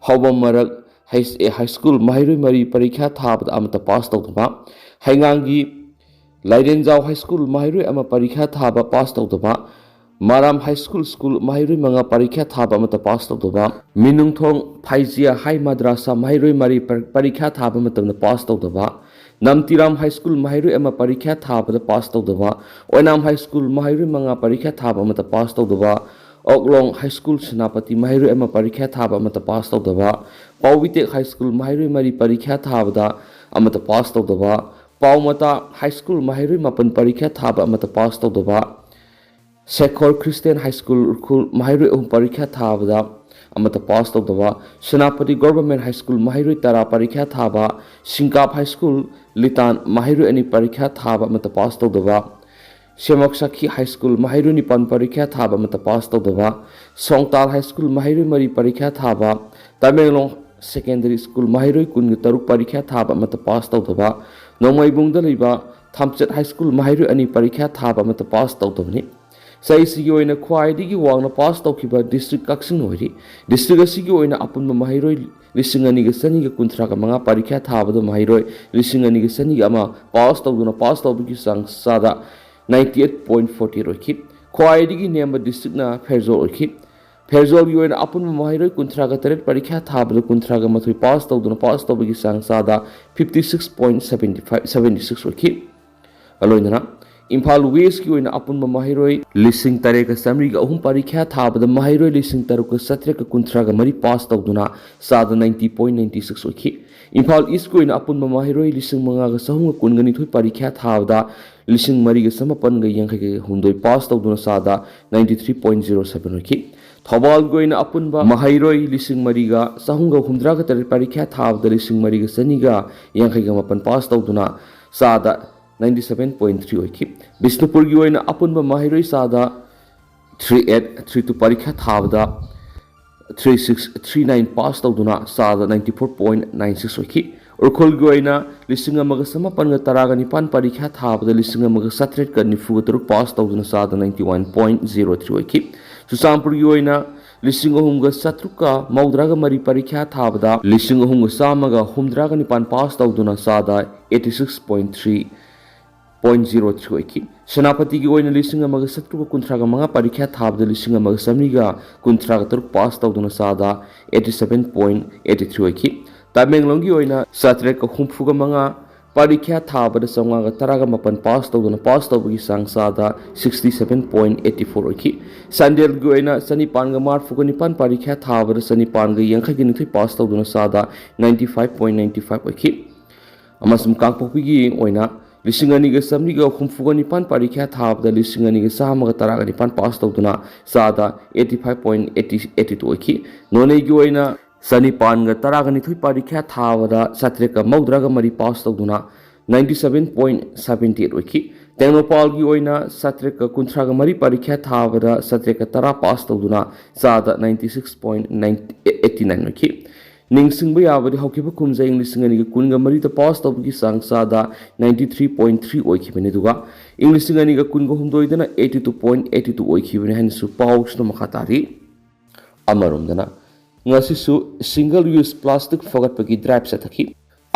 ꯍꯥꯎꯕꯝ ꯃꯔꯛ ꯍꯩꯁ ꯑꯦ ꯍꯥꯏ ꯁ꯭ꯀꯨꯜ ꯃꯍꯩꯔꯣꯏ ꯃꯔꯤ ꯄꯔꯤꯈ꯭ꯌꯥ ꯊꯥꯕꯗ ꯑꯃꯠꯇ ꯄꯥꯁ ꯇꯧꯗꯕ, ꯍꯩꯉꯥꯡꯒꯤ ꯂꯥꯏꯔꯦꯟꯖꯥꯎ ꯍꯥꯏ ꯁ꯭ꯀꯨꯜ ꯃꯍꯩꯔꯣꯏ ꯑꯃ ꯄꯔꯤꯈ꯭ꯌꯥ ꯊꯥꯕ ꯄꯥꯁ ꯇꯧꯗꯕ, ꯃꯔꯥꯝ ꯍꯥꯏ ꯁ꯭ꯀꯨꯜ ꯁ꯭ꯀꯨꯜ ꯃꯍꯩꯔꯣꯏ ꯃꯉꯥ ꯄꯔꯤꯈ꯭ꯌꯥ ꯊꯥꯕ ꯑꯃꯠꯇ ꯄꯥꯁ ꯇꯧꯗꯕ, ꯃꯤꯅꯨꯡꯊꯣꯡ ꯐꯥꯏꯖꯤꯌꯥ ꯍꯥꯏ ꯃꯗ꯭ꯔꯥꯁꯥ ꯃꯍꯩꯔꯣꯏ ꯃꯔꯤ ꯄꯔ-, ꯄꯔꯤꯈ꯭ꯌꯥ ꯊꯥꯕ ꯃꯇꯝꯗ ꯄꯥꯁ ꯇꯧꯗꯕ, ꯅꯝꯇꯤꯔꯥꯝ ꯍꯥꯏ ꯁ꯭ꯀꯨꯜ ꯃꯍꯩꯔꯣꯏ ꯑꯃ ꯄꯔꯤꯈ꯭ꯌꯥ ꯊꯥꯕꯗ ꯄꯥꯁ ꯇꯧꯗꯕ, ꯑꯣꯏꯅꯥꯝ ꯍꯥꯏ ꯁ꯭ꯀꯨꯜ ꯃꯍꯩꯔꯣꯏ ꯃꯉꯥ ꯄꯔꯤꯈ꯭ꯌꯥ ꯊꯥꯕ ꯑꯃꯠꯇ ꯄꯥꯁ ꯇꯧꯗꯕ, ꯑꯣꯛꯂꯣꯡ ꯍꯥꯏ ꯁ꯭ꯀꯨꯜ ꯁꯦꯅꯥꯄꯇꯤ ꯃꯍꯩꯔꯣꯏ ꯑꯃ ꯄꯔꯤꯈ꯭ꯌꯥ ꯊꯥꯕ ꯑꯃꯠꯇ ꯄꯥꯁ ꯇꯧꯗꯕ, ꯄꯥꯎꯕꯤꯇꯦꯛ ꯍꯥꯏ ꯁ꯭ꯀꯨꯜ ꯃꯍꯩꯔꯣꯏ ꯃꯔꯤ ꯄꯔꯤꯈ꯭ꯌꯥ ꯊꯥꯕꯗ ꯑꯃꯠꯇ ꯄꯥꯁ ꯇꯧꯗꯕ, ꯄꯥꯎꯃꯇꯥ ꯍꯥꯏ ꯁ꯭ꯀꯨꯜ ꯃꯍꯩꯔꯣꯏ ꯃꯥꯄꯟ ꯄꯔꯤꯈ꯭ꯌꯥ ꯊꯥꯕ ꯑꯃꯠꯇ ꯄꯥꯁ ꯇꯧꯗꯕ, ꯁꯦꯈꯣꯔ ꯈ꯭ꯔꯤꯁꯇꯤꯌꯥꯟ ꯍꯥꯏ ꯁ꯭ꯀꯨꯜ ꯎꯈ꯭ꯔꯨꯜ ꯃꯍꯩꯔꯣꯏ ꯑꯍꯨꯝ ꯄꯔꯤꯈ꯭ꯌꯥ ꯊꯥꯕꯗ ꯑꯃꯠꯇ ꯄꯥꯁ ꯇꯧꯗꯕ, ꯁꯦꯅꯥꯄꯇꯤ ꯒꯣꯚꯔꯟꯃꯦꯟꯠ ꯍꯥꯏ ꯁ꯭ꯀꯨꯜ ꯃꯍꯩꯔꯣꯏ ꯇꯔꯥ ꯄꯔꯤꯈ꯭ꯌꯥ ꯊꯥꯕ, ꯁꯤꯡꯀꯥꯞ ꯍꯥꯏ ꯁ꯭ꯀꯨꯜ ꯂꯤꯇꯥꯟ ꯃꯍꯩꯔꯣꯏ ꯑꯅꯤ ꯄꯔꯤꯈ꯭ꯌꯥ ꯊꯥꯕ ꯑꯃꯠꯇ ꯄꯥꯁ ꯇꯧꯗꯕ, ꯁꯦꯃꯛ ꯁꯈꯤ ꯍꯥꯏ ꯁ꯭ꯀꯨꯜ ꯃꯍꯩꯔꯣꯏ ꯅꯤꯄꯥꯟ ꯄꯔꯤꯈ꯭ꯌꯥ ꯊꯥꯕ ꯑꯃꯠꯇ ꯄꯥꯁ ꯇꯧꯗꯕ, ꯁꯣꯡꯇꯥꯜ ꯍꯥꯏ ꯁ꯭ꯀꯨꯜ ꯃꯍꯩꯔꯣꯏ ꯃꯔꯤ ꯄꯔꯤꯈ꯭ꯌꯥ ꯊꯥꯕ, ꯇꯃꯦꯡꯂꯣꯡ ꯁꯦꯀꯦꯟꯗꯔꯤ ꯁ꯭ꯀꯨꯜ ꯃꯍꯩꯔꯣꯏ ꯀꯨꯟꯒ ꯇꯔꯨꯛ ꯄꯔꯤꯈ꯭ꯌꯥ ꯊꯥꯕ ꯑꯃꯠꯇ ꯄꯥꯁ ꯇꯧꯗꯕ, ꯅꯣꯡꯃꯩꯕꯨꯡꯗ ꯂꯩꯕ ꯊꯝꯆꯦꯠ ꯍꯥꯏ ꯁ꯭ꯀꯨꯜ ꯃꯍꯩꯔꯣꯏ ꯑꯅꯤ ꯄꯔꯤꯈ꯭ꯌꯥ ꯊꯥꯕ ꯑꯃꯠꯇ ꯄꯥꯁ ꯇꯧꯗꯕꯅꯤ꯫ ꯆꯍꯤꯁꯤꯒꯤ ꯑꯣꯏꯅ ꯈ꯭ꯋꯥꯏꯗꯒꯤ ꯋꯥꯡꯅ ꯄꯥꯁ ꯇꯧꯈꯤꯕ ꯗꯤꯁꯇ꯭ꯔꯤꯛ ꯀꯛꯆꯤꯡ ꯑꯣꯏꯔꯤ꯫ ꯗꯤꯁꯇ꯭ꯔꯤꯛ ꯑꯁꯤꯒꯤ ꯑꯣꯏꯅ ꯑꯄꯨꯟꯕ ꯃꯍꯩꯔꯣꯏ ꯂꯤꯁꯤꯡ ꯑꯅꯤꯒ ꯆꯅꯤꯒ ꯀꯨꯟꯊ꯭ꯔꯥꯒ ꯃꯉꯥ ꯄꯔꯤꯈ꯭ꯌꯥ ꯊꯥꯕꯗ ꯃꯍꯩꯔꯣꯏ ꯂꯤꯁꯤꯡ ꯑꯅꯤꯒ ꯆꯅꯤꯒ ꯑꯃ ꯄꯥꯁ ꯇꯧꯗꯨꯅ ꯄꯥꯁ ꯇꯧꯕꯒꯤ ꯆꯥꯡ ꯆꯥꯗ ninety eight point forty eight ꯑꯣꯏꯈꯤ꯫ ꯈ꯭ꯋꯥꯏꯗꯒꯤ ꯅꯦꯝꯕ ꯗꯤꯁꯇ꯭ꯔꯤꯛꯅ ꯐꯦꯔꯖꯣꯜ ꯑꯣꯏꯈꯤ꯫ ꯐꯦꯔꯖꯣꯜꯒꯤ ꯑꯣꯏꯅ ꯑꯄꯨꯟꯕ ꯃꯍꯩꯔꯣꯏ ꯀꯨꯟꯊ꯭ꯔꯥꯒ ꯇꯔꯦꯠ ꯄꯔꯤꯈ꯭ꯌꯥ ꯊꯥꯕꯗ ꯀꯨꯟꯊ꯭ꯔꯥꯒ ꯃꯥꯊꯣꯏ ꯄꯥꯁ ꯇꯧꯗꯨꯅ ꯄꯥꯁ ꯇꯧꯕꯒꯤ ꯆꯥꯡ ꯆꯥꯗ fifty six point seventy five, seventy six ꯑꯣꯏꯈꯤ꯫ ꯂꯣꯏꯅꯅ ꯏꯝꯐꯥꯜ ꯋꯦꯁꯀꯤ ꯑꯣꯏꯅ ꯑꯄꯨꯟꯕ ꯃꯍꯩꯔꯣꯏ ꯂꯤꯁꯤꯡ ꯇꯔꯦꯠꯀ ꯆꯥꯃꯔꯤꯒ ꯑꯍꯨꯝ ꯄꯔꯤꯈ꯭ꯌꯥ ꯊꯥꯕꯗ ꯃꯍꯩꯔꯣꯏ ꯂꯤꯁꯤꯡ ꯇꯔꯨꯛꯀ ꯆꯥꯇ꯭ꯔꯦꯠꯀ ꯀꯨꯟꯊ꯭ꯔꯥꯒ ꯃꯔꯤ ꯄꯥꯁ ꯇꯧꯗꯨꯅ ꯆꯥꯗ ninety point ninety six ꯑꯣꯏꯈꯤ꯫ ꯏꯝꯐꯥꯜ ꯏꯁꯀꯤ ꯑꯣꯏꯅ ꯑꯄꯨꯟꯕ ꯃꯍꯩꯔꯣꯏ ꯂꯤꯁꯤꯡ ꯃꯉꯥꯒ ꯆꯍꯨꯝꯒ ꯀꯨꯟꯒ ꯅꯤꯊꯣꯏ ꯄꯔꯤꯈ꯭ꯌꯥ ꯊꯥꯕꯗ ꯂꯤꯁꯤꯡ ꯃꯔꯤꯒ ꯆꯃꯥꯄꯟꯒ ꯌꯥꯡꯈꯩꯒ ꯍꯨꯝꯗꯣꯏ ꯄꯥꯁ ꯇꯧꯗꯨꯅ ꯆꯥꯗ ninety three point zero seven ꯑꯣꯏꯈꯤ꯫ ꯊꯧꯕꯥꯜꯒꯤ ꯑꯣꯏꯅ ꯑꯄꯨꯟꯕ ꯃꯍꯩꯔꯣꯏ ꯂꯤꯁꯤꯡ ꯃꯔꯤꯒ ꯆꯍꯨꯝꯒ ꯍꯨꯝꯗ꯭ꯔꯥꯒ ꯇꯔꯦꯠ ꯄꯔꯤꯈ꯭ꯌꯥ ꯊꯥꯕꯗ ꯂꯤꯁꯤꯡ ꯃꯔꯤꯒ ꯆꯅꯤꯒ ꯌꯥꯡꯈꯩꯒ ꯃꯥꯄꯟ ꯄꯥꯁ ꯇꯧꯗꯨꯅ ꯆꯥꯗ ninety seven point three ꯑꯣꯏꯈꯤ꯫ ꯕꯤꯁꯅꯨꯄꯨꯔꯒꯤ ꯑꯣꯏꯅ ꯑꯄꯨꯟꯕ ꯃꯍꯩꯔꯣꯏ ꯆꯥꯗ three eight three two ꯄꯔꯤꯈ꯭ꯌꯥ ꯊꯥꯕꯗ three six three nine pass ꯇꯧꯗꯨꯅ ꯆꯥꯗ ninety four point nine six ꯑꯣꯏꯈꯤ꯫ ꯎꯈ꯭ꯔꯨꯜꯒꯤ ꯑꯣꯏꯅ ꯂꯤꯁꯤꯡ ꯑꯃꯒ ꯆꯃꯥꯄꯟꯒ ꯇꯔꯥꯒ ꯅꯤꯄꯥꯟ ꯄꯔꯤꯈ꯭ꯌꯥ ꯊꯥꯕꯗ ꯂꯤꯁꯤꯡ ꯑꯃꯒ ꯆꯥꯇ꯭ꯔꯦꯠꯀ ꯅꯤꯐꯨꯒ ꯇꯔꯨꯛ ꯄꯥꯁ ꯇꯧꯗꯨꯅ ꯆꯥꯗ ninety one point zero three ꯑꯣꯏꯈꯤ꯫ ꯆꯨꯔꯆꯥꯟꯄꯨꯔꯒꯤ ꯑꯣꯏꯅ ꯂꯤꯁꯤꯡ ꯑꯍꯨꯝꯒ ꯆꯥꯇ꯭ꯔꯨꯛꯀ ꯃꯧꯗ꯭ꯔꯥꯒ ꯃꯔꯤ ꯄꯔꯤꯈ꯭ꯌꯥ ꯊꯥꯕꯗ ꯂꯤꯁꯤꯡ ꯑꯍꯨꯝꯒ ꯆꯥꯝꯃꯒ ꯍꯨꯝꯗ꯭ꯔꯥꯒ ꯅꯤꯄꯥꯟ ꯄꯥꯁ ꯇꯧꯗꯨꯅ ꯆꯥꯗ eighty six point three point zero three ꯑꯣꯏꯈꯤ꯫ ꯁꯦꯅꯥꯄꯇꯤꯒꯤ ꯑꯣꯏꯅ ꯂꯤꯁꯤꯡ ꯑꯃꯒ ꯆꯥꯇ꯭ꯔꯨꯛꯀ ꯀꯨꯟꯊ꯭ꯔꯥꯒ ꯃꯉꯥ ꯄꯔꯤꯈ꯭ꯌꯥ ꯊꯥꯕꯗ ꯂꯤꯁꯤꯡ ꯑꯃꯒ ꯆꯥꯃꯔꯤꯒ ꯀꯨꯟꯊ꯭ꯔꯥꯒ ꯇꯔꯨꯛ ꯄꯥꯁ ꯇꯧꯗꯨꯅ ꯆꯥꯗ eighty seven point eighty three ꯑꯣꯏꯈꯤ꯫ ꯇꯃꯦꯡꯂꯣꯡꯒꯤ ꯑꯣꯏꯅ ꯆꯥꯇ꯭ꯔꯦꯠꯀ ꯍꯨꯝꯐꯨꯒ ꯃꯉꯥ ꯄꯔꯤꯈ꯭ꯌꯥ ꯊꯥꯕꯗ ꯆꯥꯝꯃꯉꯥꯒ ꯇꯔꯥꯒ ꯃꯥꯄꯟ ꯄꯥꯁ ꯇꯧꯗꯨꯅ ꯄꯥꯁ ꯇꯧꯕꯒꯤ ꯆꯥꯡ ꯆꯥꯗ sixty seven point eighty four ꯑꯣꯏꯈꯤ꯫ ꯆꯥꯟꯗꯦꯜꯒꯤ ꯑꯣꯏꯅ ꯆꯅꯤꯄꯥꯟꯒ ꯃꯔꯤꯐꯨꯒ ꯅꯤꯄꯥꯟ ꯄꯔꯤꯈ꯭ꯌꯥ ꯊꯥꯕꯗ ꯆꯅꯤꯄꯥꯟꯒ ꯌꯥꯡꯈꯩꯒ ꯅꯤꯊꯣꯏ ꯄꯥꯁ ꯇꯧꯗꯨꯅ ꯆꯥꯗ ninety five point ninety five ꯑꯣꯏꯈꯤ꯫ ꯑꯃꯁꯨꯡ ꯀꯥꯡꯄꯣꯛꯄꯤꯒꯤ ꯑꯣꯏꯅ ꯂꯤꯁꯤꯡ ꯑꯅꯤꯒ ꯆꯥꯃꯔꯤꯒ ꯍꯨꯝꯐꯨꯒ ꯅꯤꯄꯥꯟ ꯄꯔꯤꯈ꯭ꯌꯥ ꯊꯥꯕꯗ ꯂꯤꯁꯤꯡ ꯑꯅꯤꯒ ꯆꯥꯝꯃꯒ ꯇꯔꯥꯒ ꯅꯤꯄꯥꯟ ꯄꯥꯁ ꯇꯧꯗꯨꯅ ꯆꯥꯗ eighty five point eighty eighty two ꯑꯣꯏꯈꯤ꯫ ꯅꯣꯅꯦꯒꯤ ꯑꯣꯏꯅ ꯆꯅꯤꯄꯥꯟꯒ ꯇꯔꯥꯒ ꯅꯤꯊꯣꯏ ꯄꯔꯤꯈ꯭ꯌꯥ ꯊꯥꯕꯗ ꯆꯥꯇ꯭ꯔꯦꯠꯀ ꯃꯧꯗ꯭ꯔꯥꯒ ꯃꯔꯤ ꯄꯥꯁ ꯇꯧꯗꯨꯅ ninety seven point seventy eight ꯑꯣꯏꯈꯤ꯫ ꯇꯦꯡꯅꯧꯄꯥꯜꯒꯤ ꯑꯣꯏꯅ ꯆꯥꯇ꯭ꯔꯦꯠꯀ ꯀꯨꯟꯊ꯭ꯔꯥꯒ ꯃꯔꯤ ꯄꯔꯤꯈ꯭ꯌꯥ ꯊꯥꯕꯗ ꯆꯥꯇ꯭ꯔꯦꯠꯀ ꯇꯔꯥ ꯄꯥꯁ ꯇꯧꯗꯨꯅ ꯆꯥꯗ ninety six point eighty nine ꯑꯣꯏꯈꯤ꯫ ꯅꯤꯡꯁꯤꯡꯕ ꯌꯥꯕꯗꯤ ꯍꯧꯈꯤꯕ ꯀꯨꯝꯖꯥ ꯏꯪ ꯂꯤꯁꯤꯡ ꯑꯅꯤꯒ ꯀꯨꯟꯒ ꯃꯔꯤꯗ ꯄꯥꯁ ꯇꯧꯕꯒꯤ ꯆꯥꯡ ꯆꯥꯗ ninety three point three ꯑꯣꯏꯈꯤꯕꯅꯤ, ꯑꯗꯨꯒ ꯏꯪ ꯂꯤꯁꯤꯡ ꯑꯅꯤꯒ ꯀꯨꯟꯒ ꯍꯨꯝꯗꯣꯏꯗꯅ eighty two point eighty two ꯑꯣꯏꯈꯤꯕꯅꯤ ꯍꯥꯏꯅꯁꯨ ꯄꯥꯎꯁꯤꯅ ꯃꯈꯥ ꯇꯥꯔꯤ꯫ ꯑꯃꯔꯣꯝꯗꯅ ꯉꯁꯤꯁꯨ single use plastic ꯐꯒꯠꯄꯒꯤ drive ꯆꯠꯊꯈꯤ꯫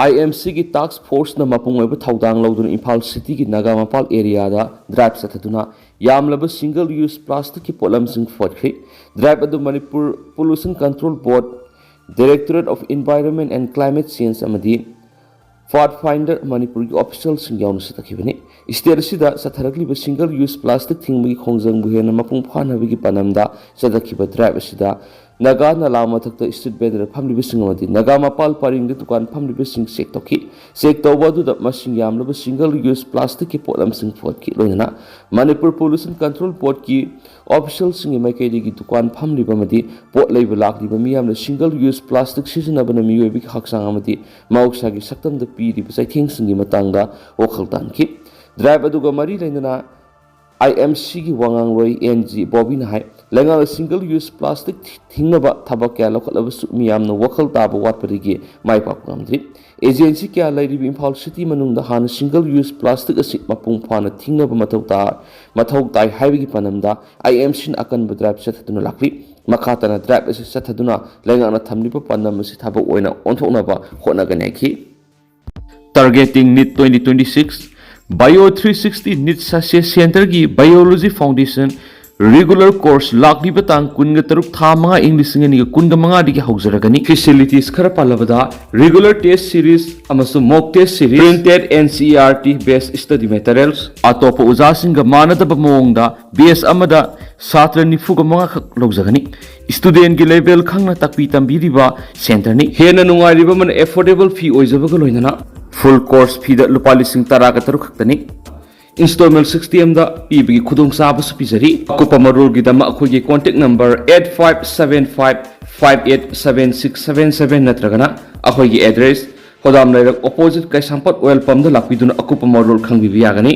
IMCꯒꯤ task forceꯅ ꯃꯄꯨꯡ ꯑꯣꯏꯕ ꯊꯧꯗꯥꯡ ꯂꯧꯗꯨꯅ ꯏꯝꯐꯥꯜ cityꯒꯤ ꯅꯥꯒꯥꯃꯄꯥꯜ areaꯗ drive ꯆꯠꯊꯗꯨꯅ ꯌꯥꯝꯂꯕ single use plasticꯀꯤ ꯄꯣꯠꯂꯝꯁꯤꯡ ꯐꯒꯠꯈ꯭ꯔꯤ꯫ Drive ꯑꯗꯨ Manipur Pollution Control Board, Directorate of Environment and Climate Change ꯑꯃꯗꯤ Pathfinder ꯃꯅꯤꯄꯨꯔꯒꯤ officialꯁꯤꯡ ꯌꯥꯎꯅ ꯆꯠꯊꯈꯤꯕꯅꯤ꯫ State ꯑꯁꯤꯗ ꯆꯠꯊꯔꯛꯂꯤꯕ single use plastic ꯊꯤꯡꯕꯒꯤ ꯈꯣꯡꯖꯪꯕꯨ ꯍꯦꯟꯅ ꯃꯄꯨꯡ ꯐꯥꯅꯕꯒꯤ ꯄꯥꯟꯗꯝꯗ ꯆꯠꯊꯈꯤꯕ drive ꯑꯁꯤꯗ ꯅꯥꯒꯥ ꯅꯂꯥ ꯃꯊꯛꯇ street vendor ꯐꯝꯂꯤꯕꯁꯤꯡ ꯑꯃꯗꯤ ꯅꯥꯒꯥ ꯃꯄꯥꯜ ꯄꯔꯤꯡꯗ ꯗꯨꯀꯥꯟ ꯐꯝꯂꯤꯕꯁꯤꯡ check ꯇꯧꯈꯤ꯫ Check ꯇꯧꯕ ꯑꯗꯨꯗ ꯃꯁꯤꯡ ꯌꯥꯝꯂꯕ single use plasticꯀꯤ ꯄꯣꯠꯂꯝꯁꯤꯡ ꯐꯨꯒꯠꯈꯤ꯫ ꯂꯣꯏꯅꯅ ꯃꯅꯤꯄꯨꯔ Pollution Control Boardꯀꯤ officialꯁꯤꯡꯒꯤ ꯃꯥꯏꯀꯩꯗꯒꯤ ꯗꯨꯀꯥꯟ ꯐꯝꯂꯤꯕ ꯑꯃꯗꯤ ꯄꯣꯠ ꯂꯩꯕ ꯂꯥꯛꯂꯤꯕ ꯃꯤꯌꯥꯝꯅ single use plastic ꯁꯤꯖꯤꯟꯅꯕꯅ ꯃꯤꯑꯣꯏꯕꯒꯤ ꯍꯛꯆꯥꯡ ꯑꯃꯗꯤ ꯃꯍꯧꯁꯥꯒꯤ ꯁꯛꯇꯝꯗ ꯄꯤꯔꯤꯕ ꯆꯩꯊꯦꯡꯁꯤꯡꯒꯤ ꯃꯇꯥꯡꯗ ꯋꯥꯈꯜ ꯇꯥꯍꯟꯈꯤ꯫ Drive ꯑꯗꯨꯒ ꯃꯔꯤ ꯂꯩꯅꯅ IMCꯒꯤ ꯋꯥꯉꯥꯡꯂꯣꯏ ꯑꯦꯟ ꯖꯤ ꯕꯣꯕꯤꯅ ꯍꯥꯏ, ꯂꯩꯉꯥꯛꯅ single use plastic ꯊꯤꯡꯅꯕ ꯊꯕꯛ ꯀꯌꯥ ꯂꯧꯈꯠꯂꯕꯁꯨ ꯃꯤꯌꯥꯝꯅ ꯋꯥꯈꯜ ꯇꯥꯕ ꯋꯥꯠꯄꯗꯒꯤ ꯃꯥꯏ ꯄꯥꯛꯄ ꯉꯝꯗ꯭ꯔꯤ꯫ Agency ꯀꯌꯥ ꯂꯩꯔꯤꯕ ꯏꯝꯐꯥꯜ city ꯃꯅꯨꯡꯗ ꯍꯥꯟꯅ single use plastic ꯑꯁꯤ ꯃꯄꯨꯡ ꯐꯥꯅ ꯊꯤꯡꯅꯕ ꯃꯊꯧ ꯇꯥ-, ꯃꯊꯧ ꯇꯥꯏ ꯍꯥꯏꯕꯒꯤ ꯄꯥꯟꯗꯝꯗ IMCꯅ ꯑꯀꯟꯕ drive ꯆꯠꯊꯗꯨꯅ ꯂꯥꯛꯂꯤ꯫ ꯃꯈꯥ ꯇꯥꯅ drive ꯑꯁꯤ ꯆꯠꯊꯗꯨꯅ ꯂꯩꯉꯥꯛꯅ ꯊꯝꯂꯤꯕ ꯄꯥꯟꯗꯝ ꯑꯁꯤ ꯊꯕꯛ ꯑꯣꯏꯅ ꯑꯣꯟꯊꯣꯛꯅꯕ ꯍꯣꯠꯅꯒꯅꯤ ꯍꯥꯏꯈꯤ꯫ Targeting NEET twenty twenty-six, Bio three sixty NEET Success Centreꯒꯤ Biology Foundation regular course ꯂꯥꯛꯂꯤꯕ ꯇꯥꯡ ꯀꯨꯟꯒ ꯇꯔꯨꯛ ꯊꯥ ꯃꯉꯥ ꯏꯪ ꯂꯤꯁꯤꯡ ꯑꯅꯤꯒ ꯀꯨꯟꯒ ꯃꯉꯥꯗꯒꯤ ꯍꯧꯖꯔꯒꯅꯤ꯫ Facilities ꯈꯔ ꯄꯜꯂꯕꯗ regular test series ꯑꯃꯁꯨꯡ mock test series, printed NCERT based study materials, ꯑꯇꯣꯞꯄ ꯑꯣꯖꯥꯁꯤꯡꯒ ꯃꯥꯟꯅꯗꯕ ꯃꯑꯣꯡꯗ batch ꯑꯃꯗ ꯁꯥꯇ꯭ꯔ ꯅꯤꯐꯨꯒ ꯃꯉꯥ ꯈꯛ ꯂꯧꯖꯒꯅꯤ꯫ Studentꯒꯤ level ꯈꯪꯅ ꯇꯥꯛꯄꯤ ꯇꯝꯕꯤꯔꯤꯕ centreꯅꯤ꯫ ꯍꯦꯟꯅ ꯅꯨꯡꯉꯥꯏꯔꯤꯕ ꯑꯃꯅ affordable fee ꯑꯣꯏꯖꯕꯒ ꯂꯣꯏꯅꯅ full course feeꯗ ꯂꯨꯄꯥ ꯂꯤꯁꯤꯡ ꯇꯔꯥꯒ ꯇꯔꯨꯛ ꯈꯛꯇꯅꯤ꯫ Installment systemꯗ ꯄꯤꯕꯒꯤ ꯈꯨꯗꯣꯡꯆꯥꯕꯁꯨ ꯄꯤꯖꯔꯤ꯫ ꯑꯀꯨꯞꯄ ꯃꯔꯣꯜꯒꯤꯗꯃꯛ ꯑꯩꯈꯣꯏꯒꯤ contact number eight five seven five five eight seven six seven seven ꯅꯠꯇ꯭ꯔꯒꯅ ꯑꯩꯈꯣꯏꯒꯤ address, ꯍꯣꯗꯥꯝ ꯂꯩꯔꯛ opposite ꯀꯩꯁꯥꯝꯄꯥꯠ oil pumpꯗ ꯂꯥꯛꯄꯤꯗꯨꯅ ꯑꯀꯨꯞꯄ ꯃꯔꯣꯜ ꯈꯪꯕꯤꯕ ꯌꯥꯒꯅꯤ꯫